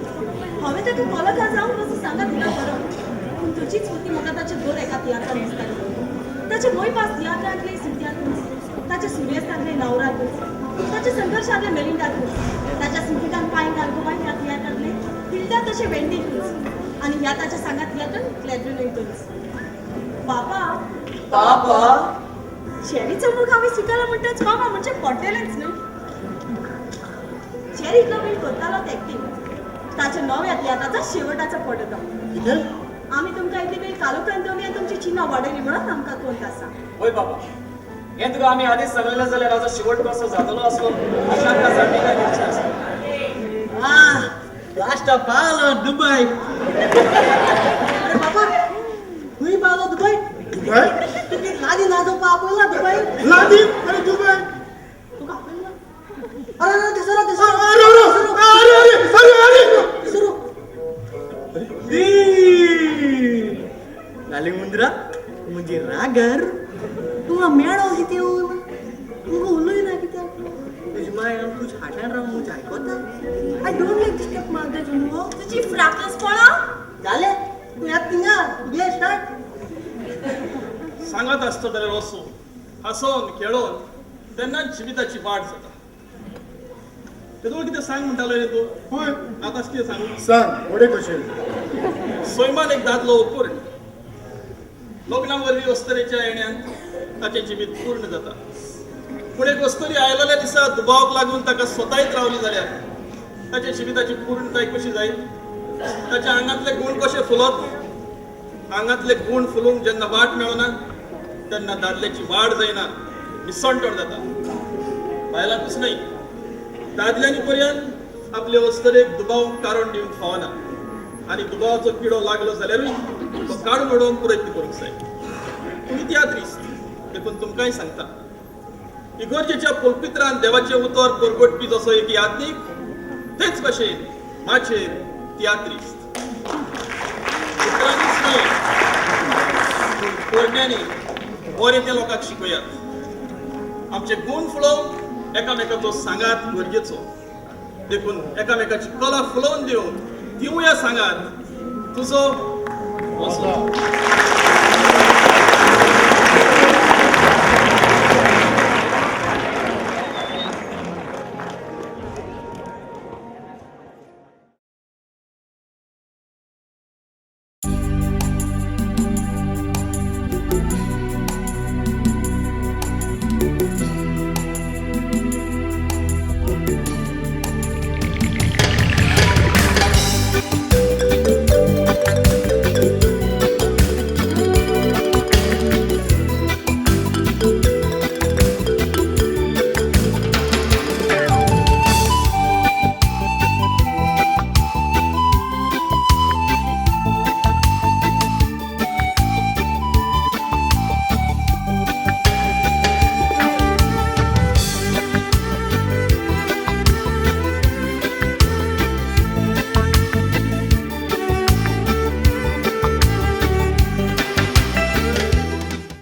हांवें ताका कोलकार जावन म्हजो सांगात दिला खरो, पूण तुजीच वती म्हाका ताच्या दर एका तियात्रान दिसताली. ताचे वयपास तियात्रांतले सिंतियातूच, ताच्या सुर्यस्तांतले नवरातूच, ताच्या संघर्शांतले मेलिंडातूच, ताच्या सिंतितान पांय घाल गोवाय ह्या तियात्रांतले हिल्डा तशें वेंडीतूच, आनी ह्या ताच्या सांगात तियात्रान क्लॅड्रीनूय तूच. बाबा बाबा, जेरीचो मोग हांवें स्विकारला म्हणटाच बाबा म्हणजे पडलेलेंच न्हय. जेरी इतलो वेळ करतालो ते एक्टींग ताच्या नव्या तियात्राचो शेवटाचो पडो तो. कितें? आमी तुमकां इतली वेळ कालोखान दवरली आनी तुमची चिन्नां वाडयली म्हणून आमकां कोंत आसा. वय बाबा, हें तुका आमी आदींच सांगलेलें जाल्यार हाचो शेवट कसो जातलो आसलो हाची आमकां जाणविकाय घेवची आसली. लास्ट पावलो दुबय. अरे बाबा, खंय पावलो दुबय? दुबय? तुगे लादी नाजोवपा आपयला दुबय? लादी? अरे दुबय? तुका आपयला? अरे अरे दिसरो दिसरो. अरे अरे अरे अरे अरे अरे दिसरो. लाली मुंद्रा म्हणजे रागार तुका मेळो कितें तुका उलयना कित्याक? तुजी माय तुज्या हाटान रावन म्हजें आयकता. I don't like this step मारता जुनू. तुजी फ्राकस पळो जालें तूं येता थिंगा तुगे स्टार्ट. सांगत आसतो जाल्यार वचून हांसोन खेळोन तेन्नाच जिविताची वाट जाता. तेदोळ कितें सांग म्हणटालो रे तूं? हय. आतां कितें सांगू? सांग वडे कशें. सैमान एक दादलो अपूर्ण. लग्ना वरवीं अस्तरेच्या येण्यान ताचें जिवीत पूर्ण जाता. पूण एक अस्तरी आयलेल्या दिसा दुबावाक लागून ताका स्वतायत रावली जाल्यार ताच्या जिविताची पूर्णताय कशी जायत? ताच्या आंगांतले गूण कशे फुलत? आंगांतले गूण फुलूंक जेन्ना वाट मेळना तेन्ना दादल्याची वाड जायना, निसणटण जाता. बायलांकूच न्हय, दादल्यांनी पर्यंत आपले अस्तरेक दुबाव कारण दिवंक फावना आनी दुबावाचो किडो लागलो जाल्यारूय तो काडून उडोवंक प्रयत्न करूंक जाय. तुमी तियात्रिस्त देखून तुमकांय सांगता, इगर्जेच्या पुलपित्रान देवाचें उतर परगटपी जसो एक यात्रीक, तेच भशेन माचयेर तियात्रिस्त. उतरांनीच न्हय पूण पोरण्यांनी बरें तें लोकांक शिकयात. आमचे गूण फुलोवंक एकामेकाचो सांगात गरजेचो. देखून एकामेकाची कला फुलोवन दिवन दिवया सांगात तुजो वचो.